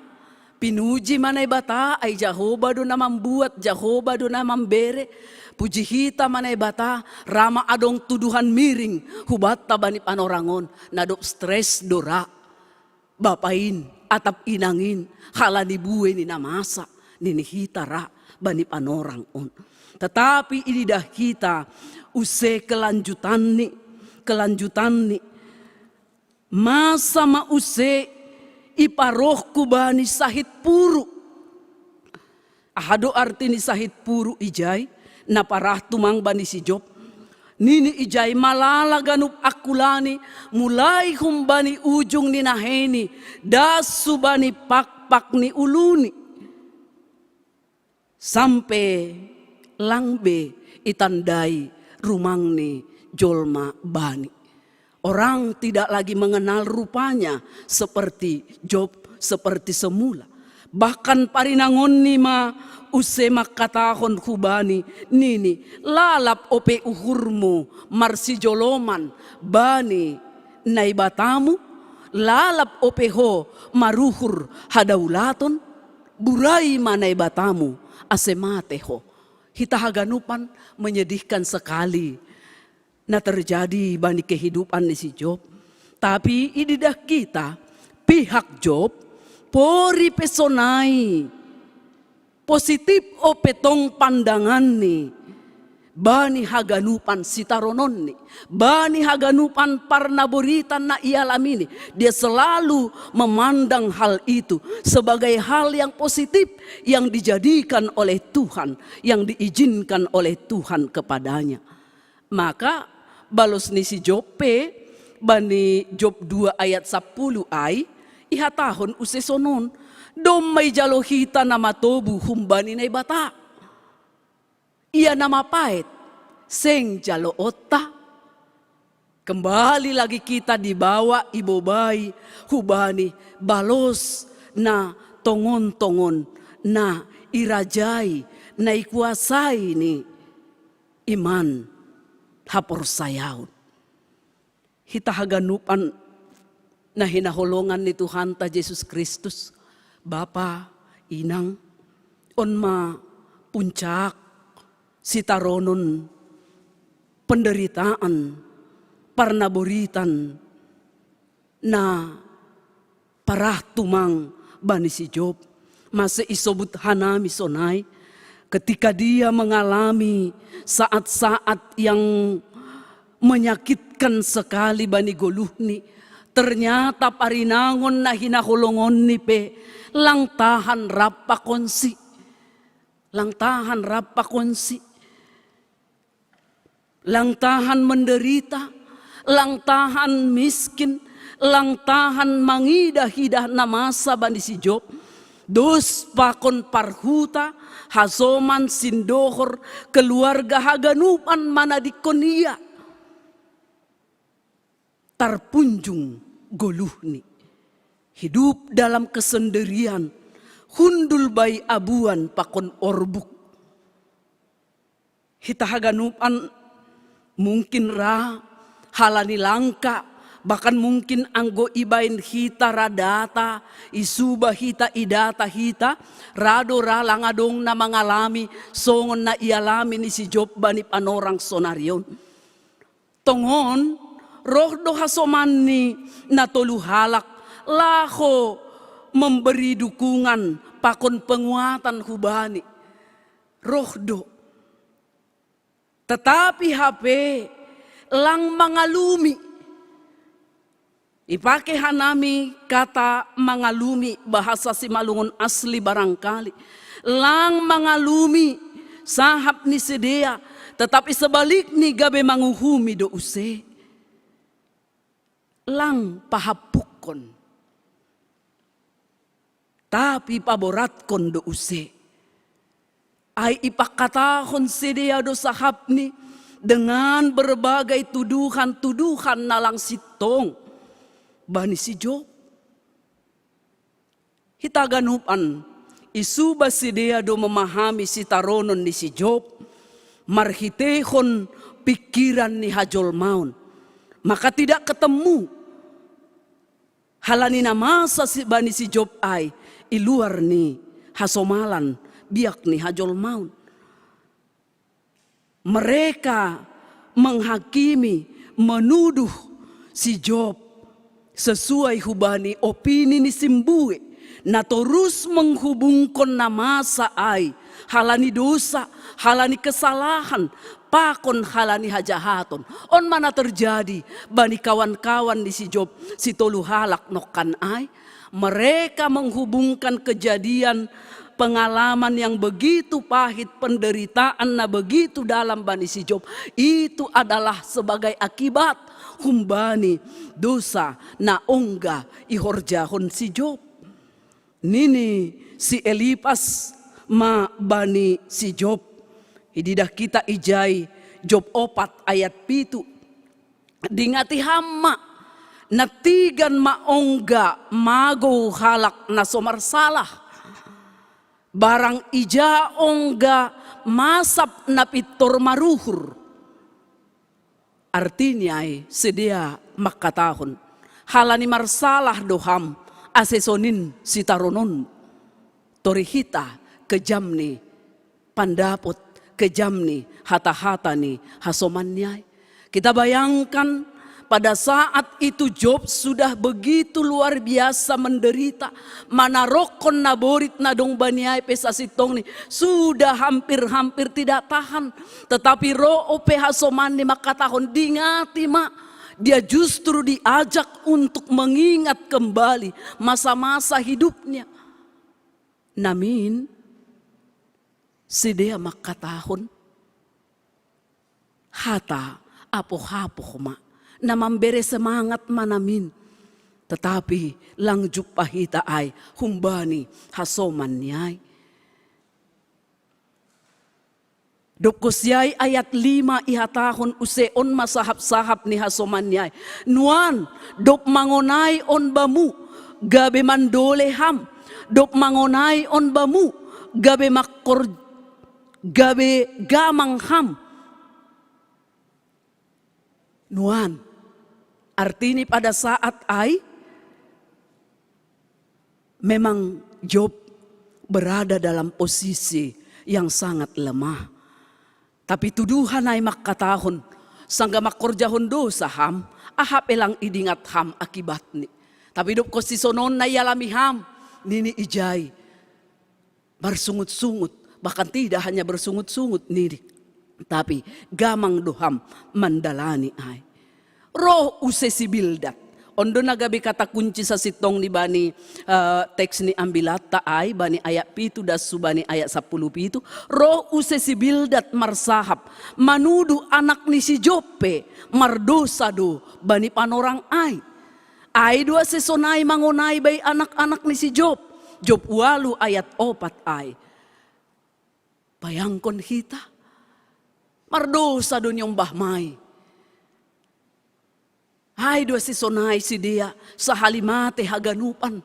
pinuji ma Naibata, ai Jahowa do na mambuat, Jahowa do na mambere, puji hita ma Naibata, ra ma adong tuduhan miring hubanta bani panorang on, na dob stres do ra. Bapa in, atap inang in, halani buei ni na masa, nini hita ra bani panorang on. Tetapi ididah hita use kelanjutanni, kelanjutanni. Masa ma use iparoh hubani sahit puru. Aha do arti ni sahit puru ijai, na parah tumang bani si Job? Nini ijai, malala ganup angkulani, mulai humbani ujung ni naheini, das hubani pakpak ni uluni. Sampe Lang be itandai rumang ni jolma bani. Orang tidak lagi mengenal rupanya seperti Job, seperti semula. Bahkan parinangonni ma use mangkatahon hubani, nini, lalap ope uhurmu marsijoloman bani Naibatamu, lalap ope ho maruhur hadaulaton, burai ma Naibatamu ase mate ho. Hita haganupan, menyedihkan sekali na terjadi bani kehidupan ni si Job. Tapi ididah kita, pihak Job, pori pe sonai positif ope tong pandanganni bani haganupan sitarononni, bani haganupan parnaboritan na ialamini. Dia selalu memandang hal itu sebagai hal yang positif, yang dijadikan oleh Tuhan, yang diizinkan oleh Tuhan kepadanya. Maka balos ni si Job pe bani Job dua ayat sapuluh ai, ihatahon use sonon, domma ijalo hita na matobu humbani Naibata. Ia na mapaet, seng jaloonta. Kembali lagi kita dibawa, ibobai hubani balos na tongon-tongon, na irajai, na ikuasai ni iman haporsayaon. Hita haganupan na hinaholongan ni Tuhanta Jesus Kristus, Bapa, Inang, on ma puncak sitaronon penderitaan, parnaboritan na parah tumang bani si Job. Mase isobut hanami sonai, ketika dia mengalami saat-saat yang menyakitkan sekali bani goluhni, ternyata parinangon na hinaholongonni pe lang tahan rap pakonsi. Lang tahan rap pakonsi. Lang tahan menderita, lang tahan miskin, lang tahan mangidah-idah na masa bani si Job. Dos pakon parhuta, hasoman, sindohor, keluarga, haganupan manadingkon ia. Tarpunjung goluhni. Hidup dalam kesendirian, hundul bai abuan pakon orbuk. Hita haganupan mungkin ra halani langka, bahkan mungkin anggo ibaen hita ra data, isuba hita, idata hita, ra do ra lang adong na mangalami songon na ialami ni si Job bani panorang sonari on. Tongon, roh do hasomanni na tolu halak laho memberi dukungan pakon penguatan hubani. Roh do. Tetapi hape lang mangalumi. Ipake hanami kata mangalumi, bahasa Simalungun asli barangkali. Lang mangalumi sahap ni sidea, tetapi sebalikni gabe manguhumi do use. Lang pahampukkon. Tapi paboratkon do use. Ai ipangkatahon sidea do sahapni dengan berbagai tuduhan-tuduhan na lang sintong bani si Job. Hita ganupan, isuba sidea do memahami sitaronon ni si Job marhiteihon pingkiran ni hajolmaon. Maka tidak ketemu halani na masa si, bani si Job ai i luar ni hasomalan biak ni hajolmaon. Mereka menghakimi, menuduh si Job sesuai hubani opini ni simbue, na torus menghubungkon na masa ai halani dosa, halani kesalahan, pakon halani hajahaton. On ma na terjadi bani kawan-kawan ni si Job, si tolu halak nongkan ai. Mereka menghubungkan kejadian pengalaman yang begitu pahit, penderitaan na begitu dalam bani si Job, itu adalah sebagai akibat humbani dosa na ongga ihorjahon si Job. Nini si Elipas ma bani si Job, Ididah kita ijai Job opat ayat pitu. Dingati ham ma, natigan ma ongga magou halak na so marsalah. Barang ija ongga masap na pintor maruhur. Artini ai sidea mangkatahon, halani marsalah do ham, ase sonin sitarononmu. Tori hita kejam ni pandapot, kejam ni hata-hata ni hasomanni ai. Kita bayangkan, pada saat itu Job sudah begitu luar biasa menderita, manarokkon naborit na dong bani ai pe sasintongni sudah hampir-hampir tidak tahan. Tetapi ro ope hasomanni mangkatahon, dingati ma, dia justru diajak untuk mengingat kembali masa-masa hidupnya. Namin, sidea mangkatahon hata apoh-apoh ma, na mambere semangat ma namin. Tetapi lang jumpa hita ai humbani hasomanni ai. Dob konsi ai ayat lima ihatahon use on ma sahap-sahap ni hasomanni ai. Nuan, dob mangonai on bamu, gabe mandole ham, dob mangonai on bamu, gabe mangkor-, gabe gamang ham. Nuan, artini pada saat ai, memang Job berada dalam posisi yang sangat lemah. Tapi tuduhan ai mangkatahon, sanggah mangkorjahon dosa ham, aha pe lang idingat ham akibatni. Tapi dob konsi sonon na ialami ham, nini ijai, marsungut-sungut, bahkan tidak hanya bersungut-sungut nini, tapi gamang do ham mandalani ai. Roh use si Bildad. On do na gabe kata kunci sasintongni bani, eh, teks ni ambilatta ai, bani ayat pitu das hu bani ayat sampulu pitu. Roh use si Bildad marsahap, manuduh anak ni si Job pe mardosa do bani panorang ai. Ai do ase sonai mangonai bai anak-anak ni si Job. Job ualu ayat opat ai. Bayangkon hita. Mardosa do niombahma i. Ai do ase sonai sidea sahali mate haganupan.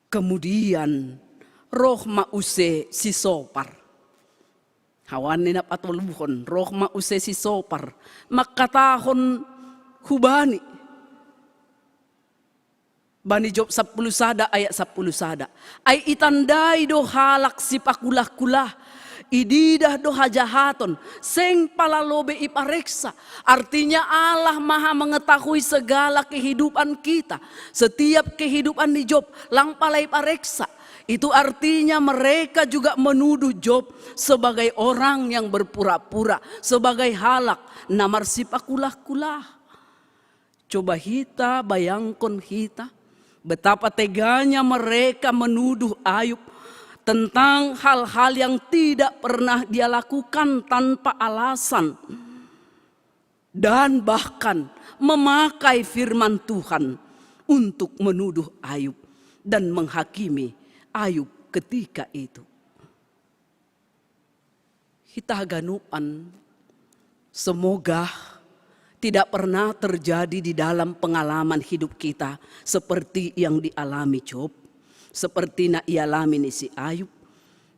Kemudian roh ma use si Sopar. Hawan ni na patoluhon, roh ma use si Sopar. Mangkatahon hubani. Bani Job sampulu sada ayat sampulu sada. Ai itandai do halak sipakulah-kulah, ididah do hajahaton, seng pala lobe ipareksa. Artinya Allah Maha Mengetahui segala kehidupan kita. Setiap kehidupan di Job, lang pala ipareksa. Itu artinya mereka juga menuduh Job sebagai orang yang berpura-pura, sebagai halak na marsipakulah-kulah. Coba hita bayangkon hita, betapa teganya mereka menuduh Ayub tentang hal-hal yang tidak pernah dia lakukan tanpa alasan, dan bahkan memakai firman Tuhan untuk menuduh Ayub dan menghakimi Ayub ketika itu. Hita haganupan, semoga tidak pernah terjadi di dalam pengalaman hidup kita seperti yang dialami Job, seperti na ialami ni si Ayub.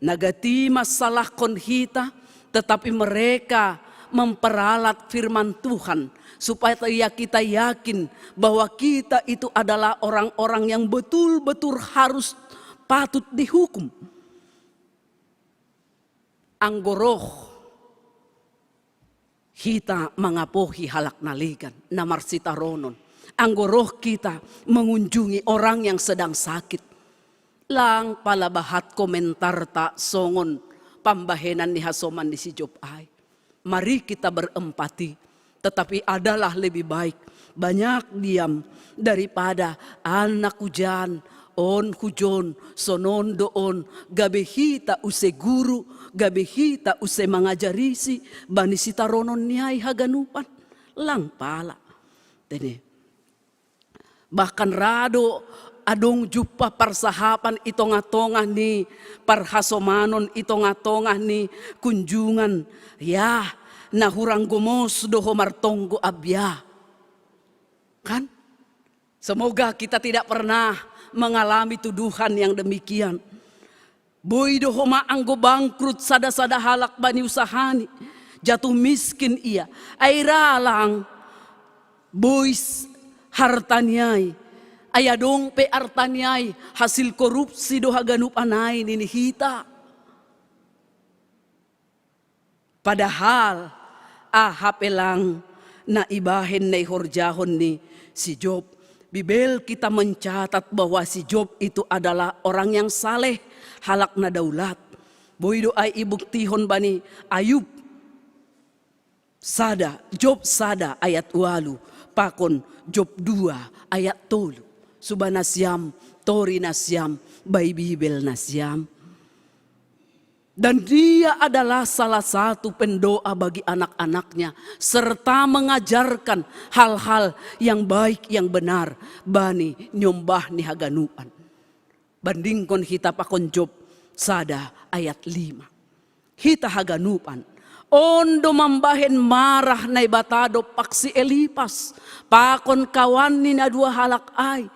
Na gati mansalahkon hita, tetapi mereka memperalat firman Tuhan supaya kita yakin bahwa kita itu adalah orang-orang yang betul-betul harus patut dihukum. Anggo roh hita mangapohi halak na legan, na marsitaronon. Anggo roh kita mengunjungi orang yang sedang sakit. Lang pala bahat komentarta songon pambahenan ni hasoman ni si Job ai. Mari kita berempati, tetapi adalah lebih baik banyak diam daripada an na hujan, on hujon, sonon do on, gabe hita use guru, gabe hita use mangajarisi bani sitaronon ni ai haganupan. Lang pala. Tene. Bahkan ra do Adong jumpa parsahapan i tongah-tongah ni parhasomanon, i tongah-tongah ni kunjungan. Ya, na hurang gomos do ho martonggo abya. Kan? Semoga kita tidak pernah mengalami tuduhan yang demikian. Boi do ho ma anggo bangkrut sada-sada halak bani usahani, jatuh miskin ia. Ai ra lang bois hartani ai. Ai adong pe artani ai hasil korupsi do haganupan ai nini hita. Padahal aha pe lang na ibahen na ihorjahon ni si Job. Bibel kita mencatat bahwa si Job itu adalah orang yang saleh, halak na daulat. Boi do ai ibuktihon bani Ayub sada, Job sada ayat walu, pakon Job dua ayat tolu. Suba nasiam, tori nasiam, bai Bibel nasiam. Dan dia adalah salah satu pendoa bagi anak-anaknya, serta mengajarkan hal-hal yang baik, yang benar, bani nyombah ni haganupan. Bandingkon hita pakon Job sada ayat lima. Hita haganupan, on do mambahen marah Naibata dompak si Elipas, pakon kawanni na dua halak ai.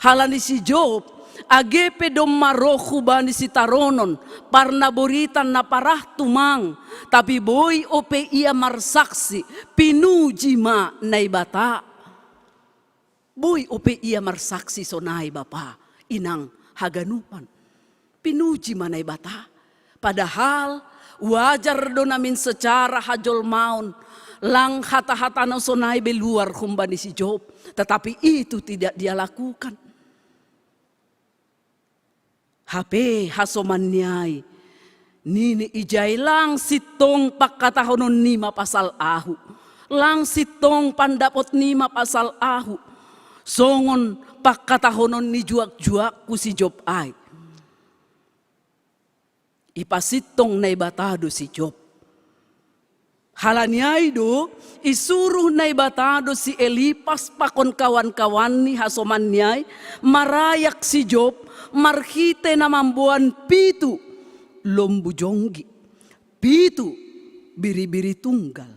Halani si Job, age pe domma roh hubani sitaronon, parnaboritan na parah tumang, tapi boi ope ia marsaksi, pinuji ma Naibata. Boi ope ia marsaksi sonai bapa, inang haganupan. Pinuji ma Naibata. Padahal wajar do namin secara hajolmaon, lang hata-hatana sonai be luar humbani si Job. Tetapi itu tidak dia lakukan. Hape hasomanni ai, nini ijai lang sintong pangkatahonon nima pasal ahu. Lang sintong pandapot nima pasal ahu. Songon pangkatahonon ni juak-juakku si Job ai. Ipasintong Naibata do si Job. Halani ai do, isuruh Naibata do si Elipas pakon kawan-kawanni hasomanni ai, marayak si Job, marhite na mamboan pitu lombu jonggi, pitu biri-biri tunggal,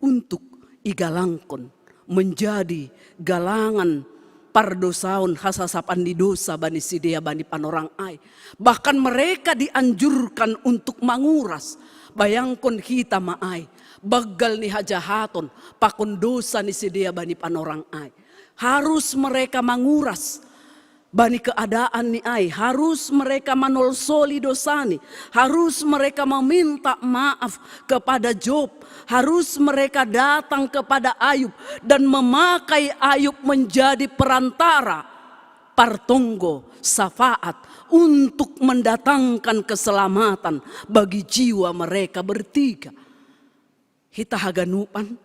untuk igalangkon menjadi galangan pardosaon, hasasapan ni dosa bani sidea bani panorang ai. Bahkan mereka dianjurkan untuk manguras. Bayangkon hita ma ai, banggal ni hajahaton, pakon dosa ni sidea bani panorang ai. Harus mereka manguras bani keadaan ni ai, harus mereka manolsoli dosani, harus mereka meminta maaf kepada Job, harus mereka datang kepada Ayub dan memakai Ayub menjadi perantara, partonggo, syafaat untuk mendatangkan keselamatan bagi jiwa mereka bertiga. Hita haganupan,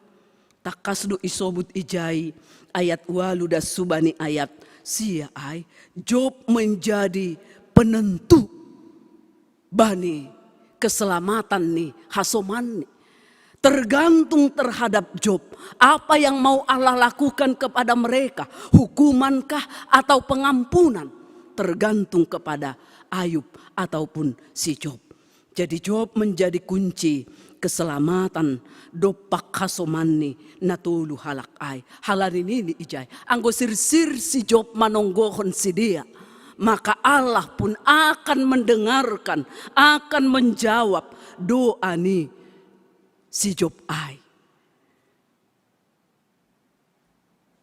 tangkas do isobut ijai ayat walu das subani ayat sia ai, Job menjadi penentu bani keselamatan ni hasomanni. Tergantung terhadap Job, apa yang mau Allah lakukan kepada mereka, hukumankah atau pengampunan, tergantung kepada Ayub ataupun si Job. Jadi Job menjadi kunci keselamatan dompak hasomanni na tolu halak ai. Halani nini ijai, anggo sirsir si Job manonggohon sidea, maka Allah pun akan mendengarkan, akan menjawab doa ni si Job ai.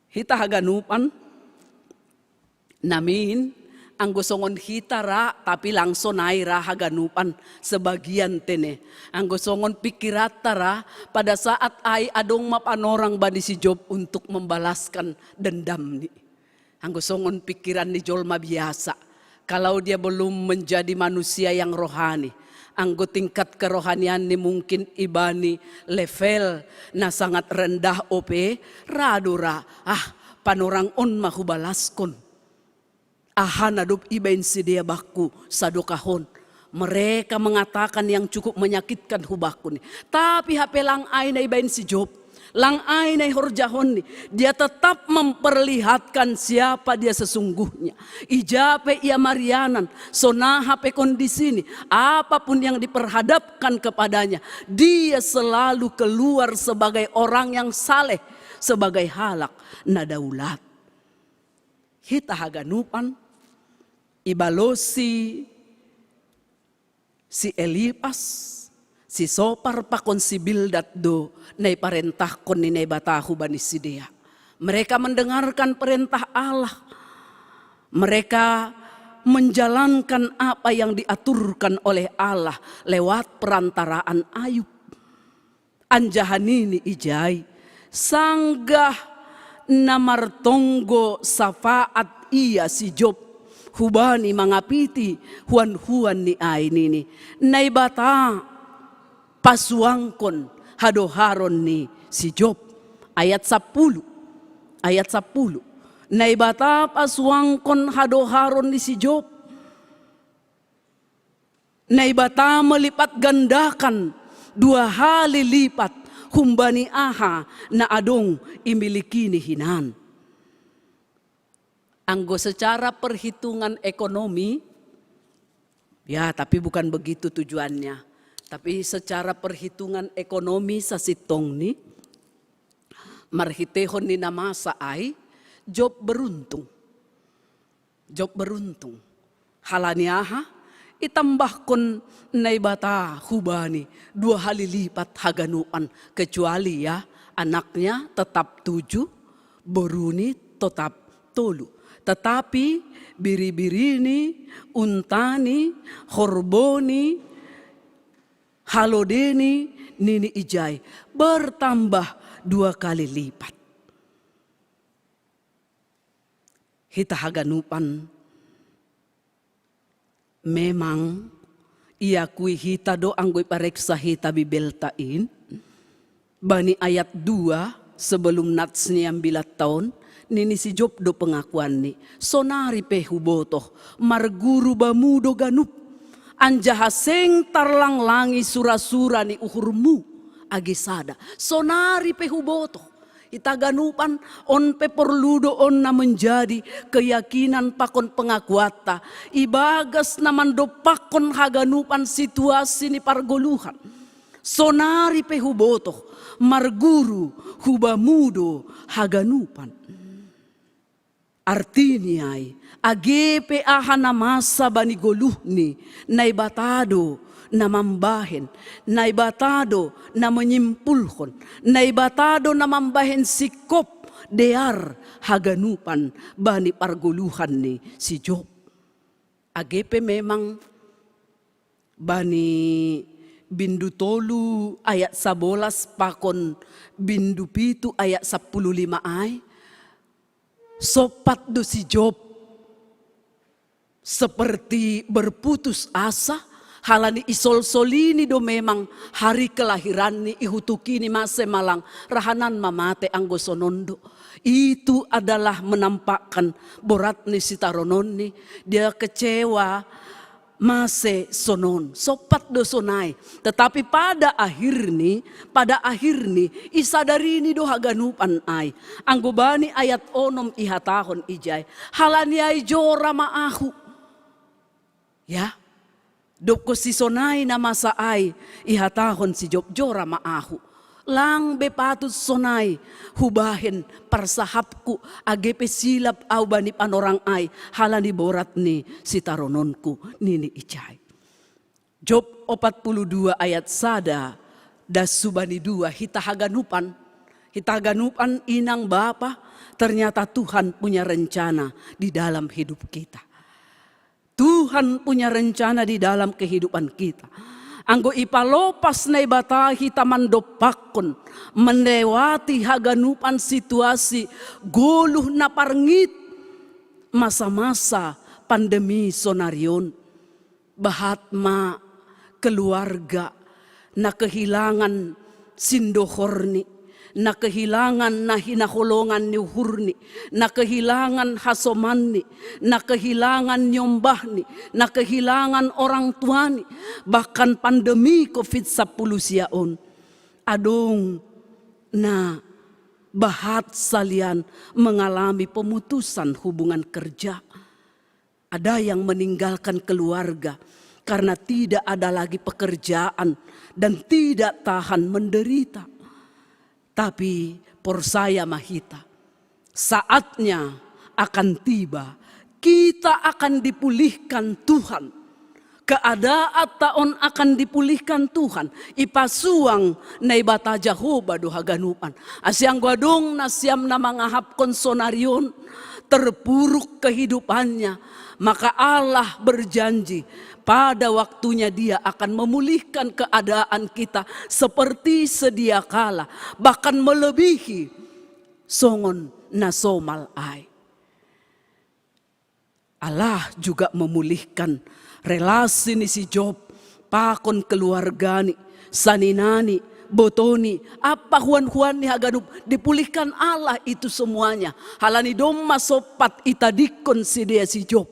Hita haganupan, namin, anggo songon hita ra, tapi lang sonai ra haganupan, sebagian tene. Anggo songon pikiranta ra, pada saat ai adong ma panorang bani si Job untuk membalaskan dendamni. Anggo songon pikiran ni jolma biasa, kalau dia belum menjadi manusia yang rohani, anggo tingkat kerohanianni mungkin ibani level na sangat rendah ope, ra do ra, ah, panorang on ma hubalaskon. Aha na dob ibaen sidea bakku sadokah on. Mereka mengatakan yang cukup menyakitkan hubakku ni. Tapi hape lang ai na ibaen si Job, Lang ai nai horjahonni, dia tetap memperlihatkan siapa dia sesungguhnya. Ija pe ia marianan, sonaha pe kondisini, apapun yang diperhadapkan kepadanya, dia selalu keluar sebagai orang yang saleh, sebagai halak na daulat. Hita haganupan, ibalosi si Elipas, si Sopar pakon si Bildad do na iparentahkon ni Naibata hubani sidea. Mereka mendengarkan perintah Allah. Mereka menjalankan apa yang diaturkan oleh Allah lewat perantaraan Ayub. Anjaha nini ijai, sanggah na martonggo safaat ia si Job, hubani mangapiti huan-huan ni ai nini, Naibata pasuangkon hadoharon ni si Job. Ayat sapuluh. Ayat sapuluh. Naibata pasuangkon hadoharon ni si Job. Naibata melipat gandakan dua hali lipat humbani aha na adong imilikini hinan. Anggo secara perhitungan ekonomi, ya, tapi bukan begitu tujuannya. Tapi secara perhitungan ekonomi sasintongni, marhitehon ni na masa ai, Job beruntung. Job beruntung. Halani aha? Itambahkon Naibata hubani dua hali lipat haganupan, kecuali ya, anaknya tetap tujuh, boruni tetap tolu. Tetapi biri-birini, untani, horboni, halodeni, nini ijai, bertambah dua kali lipat. Hita haganupan, memang iakui hita do anggo ipareksa hita Bibelta in. Bani ayat dua, sebelum nats ni ambilat taon, nini si Job do pengakuanni, sonari pe hubotoh, marguru bamu do ganup, anjaha seng tarlanglangi sura-sura ni uhurmu age sada. Sonari pe hubotoh. Hita haganupan, on pe porlu do on na menjadi keyakinan pakon pengakuanta ibagas na mandompakkon haganupan situasi ni pargoluhan. Sonari pe hubotoh, marguru hubamu do haganupan. Artini ai, age pe aha na masa bani goluhni, Naibata do na mambahen, Naibata do na menyimpulhon, Naibata do na mambahen singkop dear haganupan bani pargoluhan ni si Job. Age pe memang bani bindu tolu ayat sabolas pakon bindu pitu ayat sapuluh lima ai, sompat do si Job seperti berputus asa, halani isolsolini do memang hari kelahiranni, ihutukini mase ma lang rahanan ma mate anggo sonon do. Itu adalah menampakkan borat ni sitarononni, dia kecewa, mase sonon, sompat do sonai. Tetapi pada akhirni, pada akhirni, isadarini do haganupan ai. Anggo bani ayat onom ihatahon ijai, halani ai jora ma ahu. Ya, dob sisonai na masa ai, ihatahon si Job, jora ma ahu. Lang be patut sonai hubahen parsahapku, age pe silap au bani panorang ai, halani borat ni sitarononku, nini ijai. Job opat puluh dua ayat sada, das subani dua, hita haganupan, hita haganupan inang bapa, ternyata Tuhan punya rencana di dalam hidup kita. Tuhan punya rencana di dalam kehidupan kita. Anggo ipalopas Naibata hita mandompakkon, melewati haganupan situasi goluh na parngit, masa-masa pandemi sonarion. Bahat ma keluarga na kehilangan sindohorni, na kehilangan na hinaholongan ni uhurni, na kehilangan hasomanni, na kehilangan niombahni, na kehilangan orang tuani, bahkan pandemi covid sapuluh sia on. Adong Nah, bahat salian mengalami pemutusan hubungan kerja. Ada yang meninggalkan keluarga karena tidak ada lagi pekerjaan dan tidak tahan menderita. Tapi porsaya ma hita, saatnya akan tiba, kita akan dipulihkan Tuhan. Keadaan ta on akan dipulihkan Tuhan. Ipasuang Naibata Jahowa do haganupan. Asi anggo adong nasiam na mangahapkon sonari on, terpuruk kehidupannya, maka Allah berjanji pada waktunya Dia akan memulihkan keadaan kita seperti sedia kala, bahkan melebihi songon na somal ai. Allah juga memulihkan relasi ni si Job pakon keluargani, saninani, botoni, apa huan-huan ni haganup, dipulihkan Allah itu semuanya. Halani domma sompat itadingkon sidea si Job.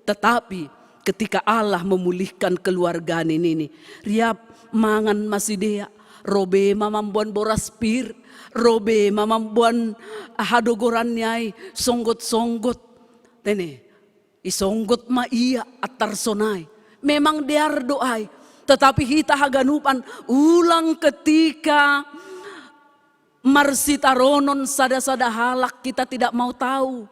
Tetapi ketika Allah memulihkan keluargani nini, riap mangan ma sidea, ro be ma mamboan boras pir, ro be ma mamboan hadogoran ni ai, songgot-songgot. Tene, isonggot ma ia antar sonai. Memang dear do ai. Tetapi hita haganupan, ulang ketika marsitaronon sada-sada halak, kita tidak mau tahu.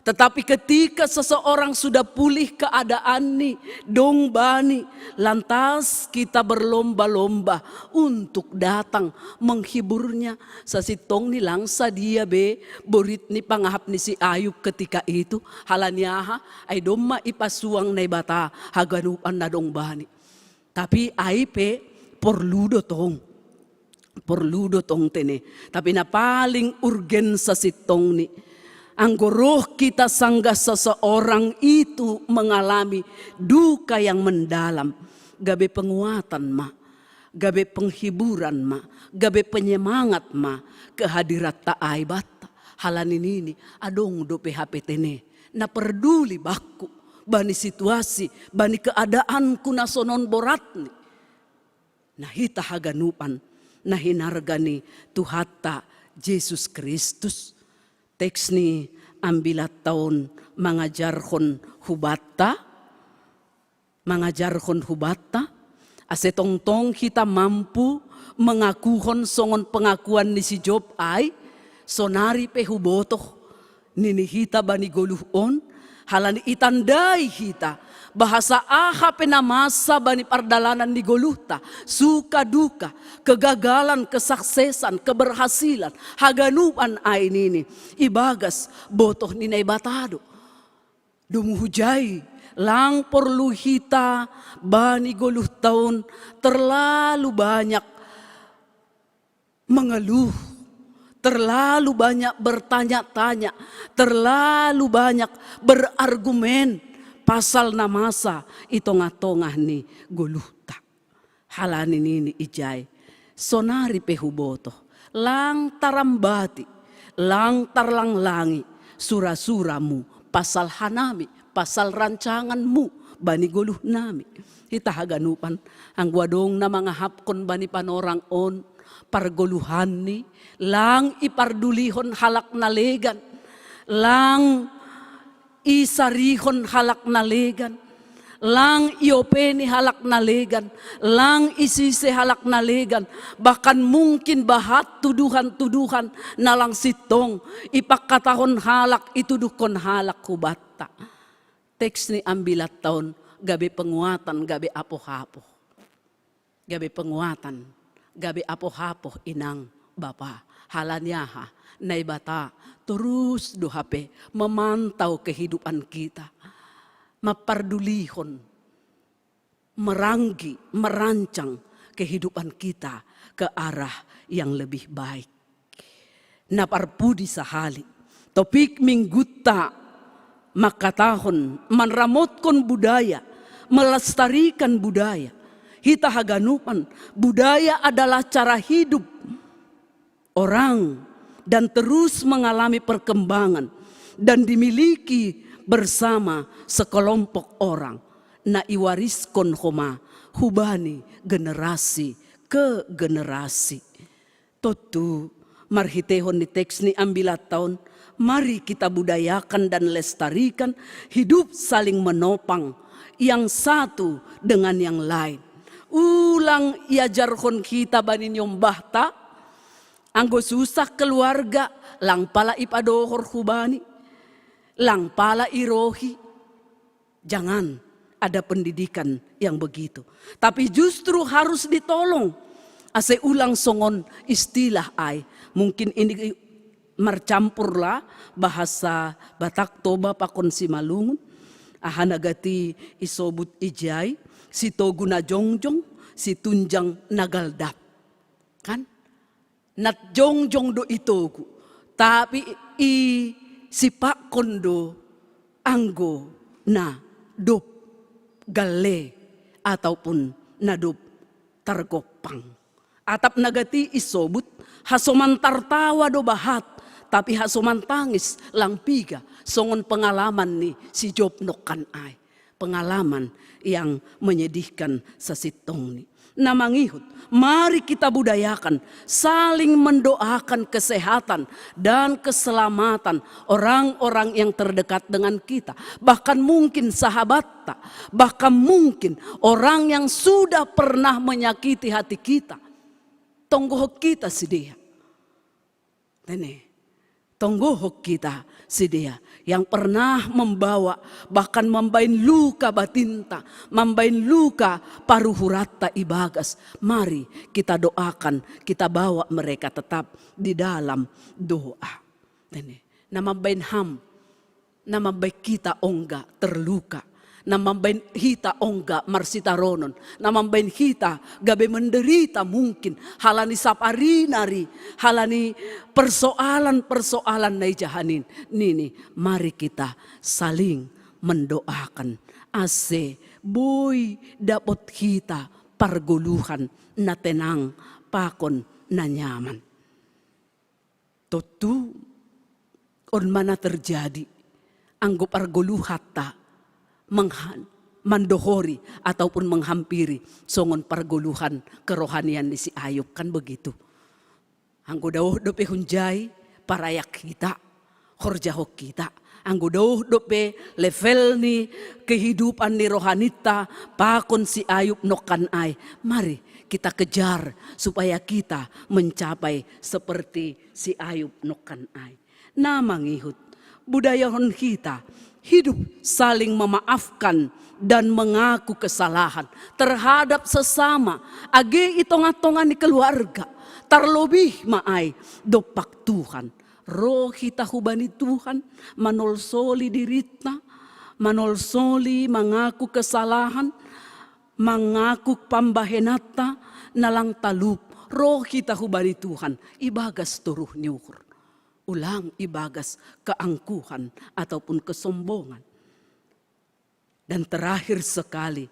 Tetapi ketika seseorang sudah pulih keadaanni, dong bani, lantas kita berlomba-lomba untuk datang menghiburnya. Sasintongni lang sadia be borit ni pangahap ni si Ayub ketika itu, halani aha? Ai domma ipasuang Naibata haganupan na dong bani. Tapi ai pe porlu do tong. Porlu do tong tene. Tapi na paling urgen sasintongni, anggo roh kita sanggah seseorang itu mengalami duka yang mendalam, gabe penguatan ma, gabe penghiburan ma, gabe penyemangat ma kehadiranta ai banta. Halani nini, adong dope hape tene na perduli bakku bani situasi, bani keadaanku na sonon boratni. Nah, hita haganupan na hinarga ni Tuhanta Jesus Kristus, teks ni ambilan ta on mangajarhon hubanta, mangajarhon hubanta, ase tongtong hita mampu mengakuhon songon pengakuan ni si Job ai, sonari pe hubotoh, nini hita bani goluh on, halani itandai hita bahasa aha pe na masa bani pardalanan ni goluhta, suka duka, kegagalan, kesuksesan, keberhasilan, haganupan ai nini, ibagas botoh ni Naibata do. Domu hujai, lang porlu hita bani goluhta on terlalu banyak mengeluh, terlalu banyak bertanya-tanya, terlalu banyak berargumen pasal na masa i tongah-tongah ni goluhta. Halani nini ijai, sonari pe hubotoh, lang tarambati, lang tarlanglangi sura-suramu pasal hanami, pasal rancanganmu bani goluhnami. Hita haganupan, anggo adong na mangahapkon bani panorang on pargoluhanni, lang ipardulihon halak na legan, lang isarihon halak na legan, lang iopeni halak na legan, lang isise halak na legan, bahkan mungkin bahat tuduhan-tuduhan na lang sintong ipangkatahon halak, ituduhkon halak hubanta. Teks ni ambilan ta on gabe penguatan, gabe apoh-apoh. Gabe penguatan, gabe apoh-apoh inang bapa. Halani aha? Naibata torus do hape memantau kehidupan kita, memperdulihon, meranggi, merancang kehidupan kita ke arah yang lebih baik. Na parpudi sahali, topik minggunta mangkatahon manramotkon budaya, melestarikan budaya. Hita haganupan, budaya adalah cara hidup orang dan terus mengalami perkembangan dan dimiliki bersama sekelompok orang, na iwariskon homa hubani generasi ke generasi. Tontu Marhitehon ni teks ni ambilatta on, mari kita budayakan dan lestarikan hidup saling menopang yang satu dengan yang lain. Ulang iajarhon hita bani niombahta, anggo susah keluarga, lang pala ipadohor hubani, lang pala irohi. Jangan ada pendidikan yang begitu. Tapi justru harus ditolong. Ase ulang songon istilah ai. Mungkin ini marcampurlah bahasa Batak Toba pakon Simalungun. Aha na gati isobut ijai, sitogu na jongjong, situnjang na galdap. Kan? Na jongjong do itogu, tapi isipakkon do anggo na dob galle ataupun na dob targompang. Atap na gati isobut hasoman tartawa do bahat, tapi hasoman tangis lang piga, songon pengalaman ni si Job nongkan ai. Pengalaman yang menyedihkan sasintongni. Na mangihut, mari kita budayakan saling mendoakan kesehatan dan keselamatan orang-orang yang terdekat dengan kita. Bahkan mungkin sahabatta, bahkan mungkin orang yang sudah pernah menyakiti hati kita. Tonggohon hita sidea. Tene, tonggohon hita sidea yang pernah membawa, bahkan mambaen luka batinta, mambaen luka paruhuratta ibagas. Mari kita doakan, kita bawa mereka tetap di dalam doa. Tene, na mambaen ham, na mambaen hita ongga terluka, na mambaen hita ongga marsitaronon, na mambaen hita gabe menderita mungkin, halani saparinari, halani persoalan-persoalan na ijahanin, nini, mari kita saling mendoakan. Ase boi dapot hita pargoluhan na tenang pakon na nyaman. Tontu on ma na terjadi anggo pargoluhanta menghan, mandohori ataupun menghampiri songon pargoluhan kerohanian ni si Ayub, kan begitu. Anggo daoh dope hunjai parayak hita, horjahon hita. Anggo daoh dope level ni kehidupan ni rohaninta pakon si Ayub nongkan ai, mari kita kejar supaya kita mencapai seperti si Ayub nongkan ai. Na mangihut, budayahon hita hidup saling memaafkan dan mengaku kesalahan terhadap sesama, age i tonga-tonga ni keluarga, tarlobih ma ai dompak Tuhan. Ro hita hubani Tuhan, manolsoli dirita, manolsoli mangaku kesalahan, mangaku pambahenanta na lang talup. Ro hita hubani Tuhan ibagas toruh ni uhur, ulang ibagas keangkuhan ataupun kesombongan. Dan terakhir sekali,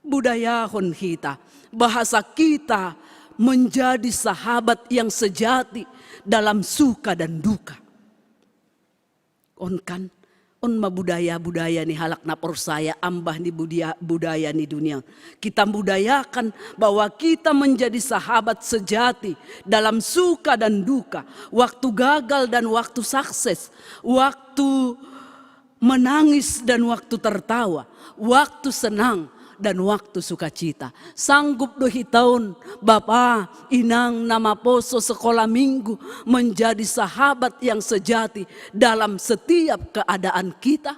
budayahon hita bahasa kita menjadi sahabat yang sejati dalam suka dan duka. On kan, on ma budaya-budaya ni halak na porsaya, ambah ni budia-, budaya ni dunia. Kita budayakan bahwa kita menjadi sahabat sejati dalam suka dan duka, waktu gagal dan waktu sukses, waktu menangis dan waktu tertawa, waktu senang dan waktu sukacita. Sanggup do hita on, bapa, inang na maposo sekolah minggu, menjadi sahabat yang sejati dalam setiap keadaan kita,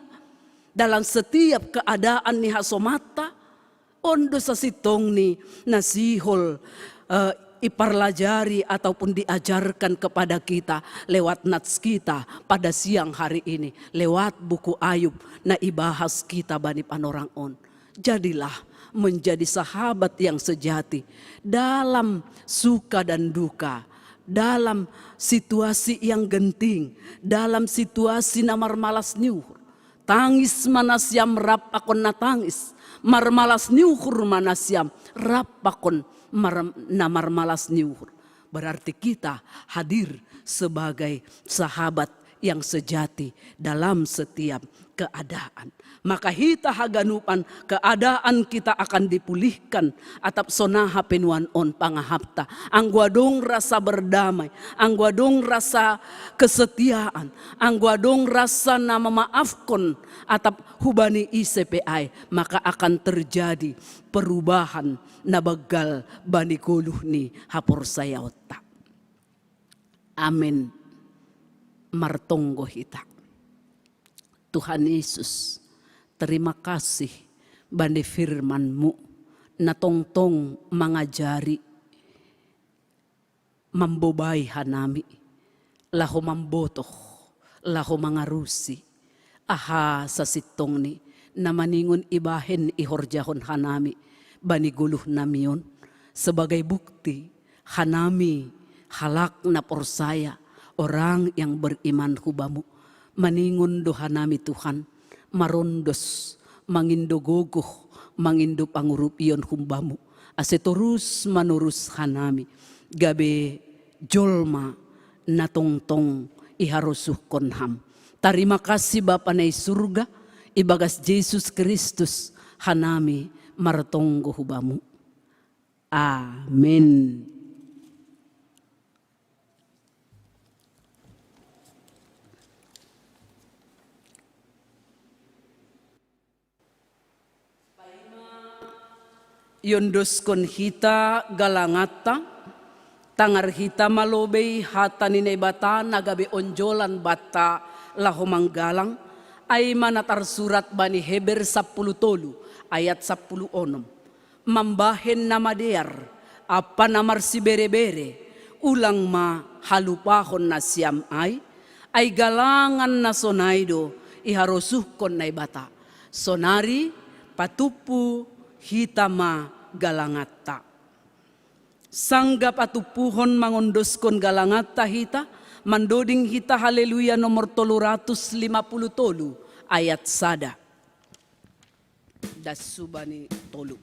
dalam setiap keadaan ni hasomanta? On do sasintongni na sihol, eh, iparlajari ataupun diajarkan kepada kita lewat nats kita pada siang hari ini, lewat buku Ayub na ibahas kita bani panorang on. Jadilah menjadi sahabat yang sejati dalam suka dan duka, dalam situasi yang genting, dalam situasi na marmalas ni uhur. Tangis ma nasiam rap pakon na tangis, marmalas ni uhur ma nasiam rap pakon mar-, na marmalas ni uhur. Berarti kita hadir sebagai sahabat yang sejati dalam setiap keadaan. Maka hita haganupan keadaan kita akan dipulihkan atap sonaha penuan on pangahapta. Anggo adong rasa berdamai, anggo adong rasa kesetiaan, anggo adong rasa na mamaafkon atap hubani ise pe ai, maka akan terjadi perubahan na banggal bani goluh ni haporsayaonta. Amen. Martonggo hita. Tuhan Yesus, terima kasih bani firman-Mu na tongtong mangajari, mambobai hanami, laho mambotoh, laho mangarusi, aha sasintongni na maningon ibahen ihorjahon hanami bani goluh nami on, sebagai bukti hanami halak na porsaya, orang yang beriman hu Bamu, maningon do hanami Tuhan, marondos, mangindo gogoh, mangindo pangurupion hu Bamu, ase torus manorus hanami gabe jolma na tongtong iharosuhkon Ham. Tarima kasih Bapa na i surga, ibagas Jesus Kristus hanami martonggo hu Bamu. Amen. Iondoskon hita galanganta, tangar hita ma lobei hata ni Naibata na gabe onjolan banta laho manggalang, ai ma na tarsurat bani Heber sampulu tolu ayat sampulu onom. Mambahen na madear ampa na marsiberebere, ulang ma halupahon nasiam ai, ai galangan na sonai do iharosuhkon Naibata. Sonari patumpu hita ma galanganta. Sanggah patumpuhon mangondoskon galanganta hita, mandoding hita Haleluya nomor tolu ratus lima pulu tolu ayat sada. Das subani tolu.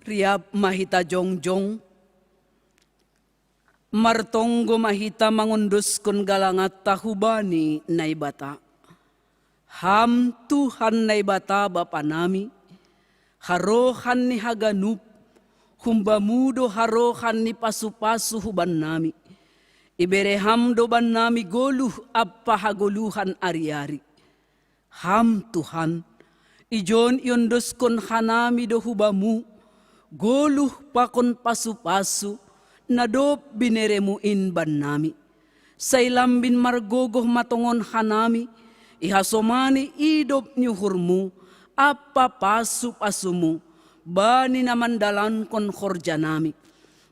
Riap ma hita jongjong, martonggo ma hita mangondoskon galanganta hubani Naibata. Ham Tuhan Naibata Bapanami, harohan ni haganup, humbamu do harohan ni pasupasu hubannami. Ibere Ham do bannami goluh ampa hagoluhan ariari. Ham Tuhan, ijon iondoskon hanami do hubamu goluh pakon pasupasu na dob bineremu in bannami. Sai lambin margogoh ma tongon hanami ihasomani idop ni uhurmu ampa pasupasumu bani na mandalankon horjanami.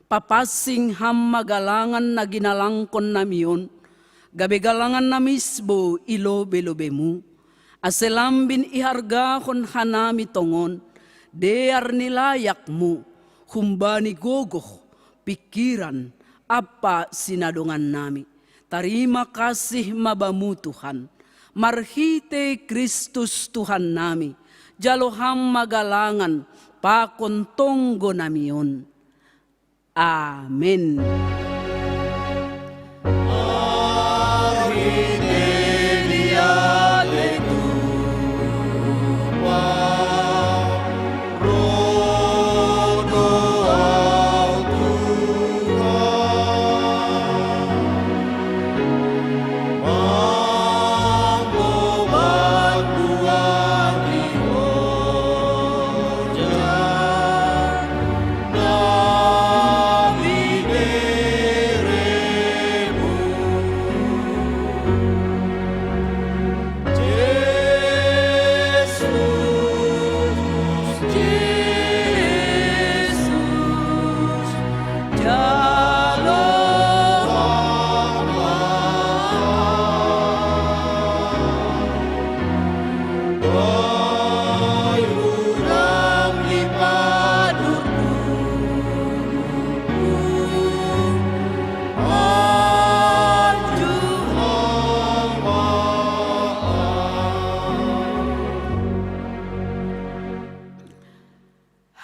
Papansing ham ma galangan na ginalangkon nami on, gabe galangan na misbo i lobelobemu, ase lambin ihargahon hanami tongon, dear ni layakmu, humbani gogoh, pingkiran, ampa sinadongan nami. Tarima kasih ma bamu Tuhan, marhitei Kristus Tuhan nami, jalo ham ma galangan pakon tonggo nami on. Amen.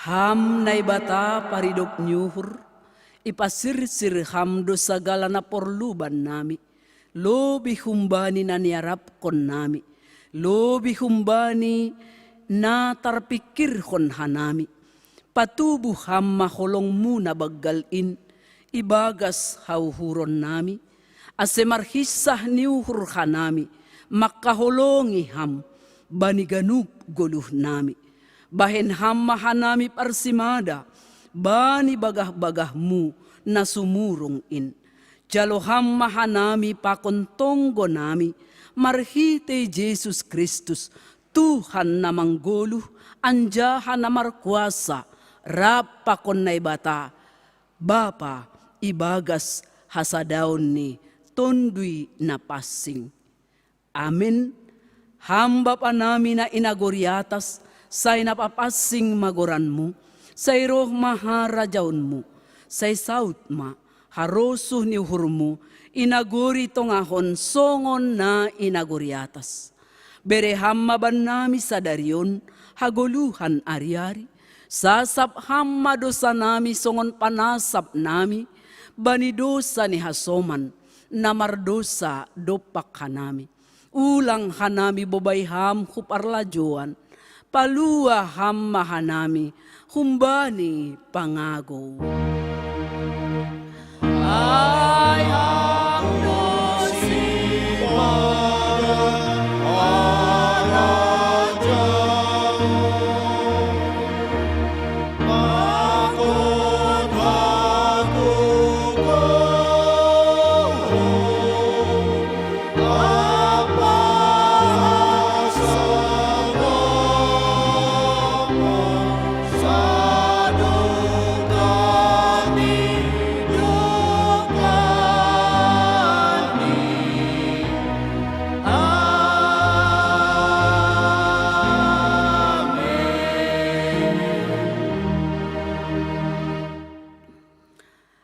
Ham Naibata paridop ni uhur, ipasirsir ham do sagala na porlu bannami, lobi humbani na niarapkon nami, lobi humbani na tarpingkirhon hanami. Patubuh ham ma holongmu na banggal in ibagas hauhuron nami, ase marhinsah ni uhur hanami mangkaholongi ham bani ganup goluh nami. Bahen ham ma hanami parsimada bani bagah-bagahmu na sumurung in. Jalo ham ma hanami pakon tonggo nami, marhitei Jesus Kristus, Tuhan na manggoluh anjaha na markuasa, rap pakon Naibata, Bapa, ibagas hasadaon ni Tonduy Napansing. Amen. Ham Bapa nami na i nagori atas, sai na papansing ma goranmu, sai roh ma harajaonmu, sai saut ma harosuh ni uhurmu i nagori tongah on songon na i nagori atas. Bere ham ma bannami sadari on hagoluhan ari-ari, sasap ham ma dosanami songon panasap nami bani dosa ni hasoman na mardosa dompak hanami. Ulang hanami bobai ham hu parlajouan, palua ham ma hanami humbani pangagou. Ai ham do simada, harajaon, pakon hagogoon,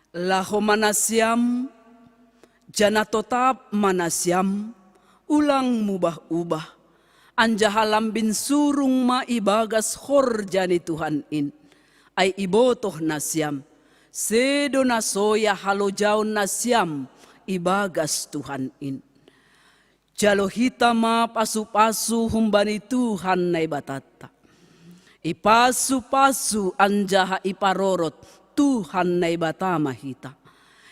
Laho ma nasiam, janah totap ma nasiam, ulang mubah-ubah, anjaha lambin surung ma ibagas horja ni Tuhan in. Ai ibotoh nasiam, sedo na soya halojaon nasiam ibagas Tuhan in. Jalo hita ma pasu-pasu humbani Tuhan Naibatanta. Ipasu-pasu anjaha iparorot Tuhan Naibata ma hita.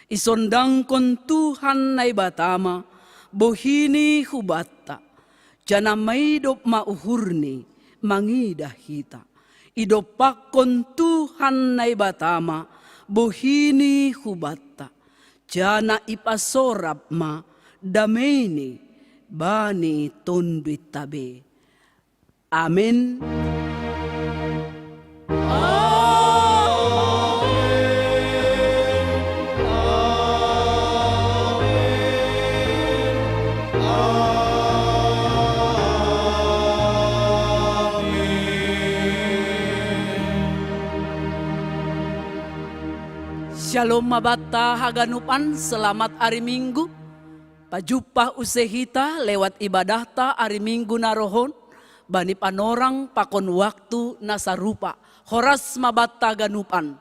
Isondangkon Tuhan Naibata ma bohini hubanta, janah maidop ma uhurni mangidah hita. Idompakkon Tuhan Naibata ma bohini hubanta, janah ipasorap ma dameini bani tonduinta be. Amen. Shalom mabanta haganupan, selamat ari Minggu. Pajumpa use hita lewat ibadahta ari Minggu na rohon, bani panorang pakon waktu na sarupa. Horas mabanta haganupan.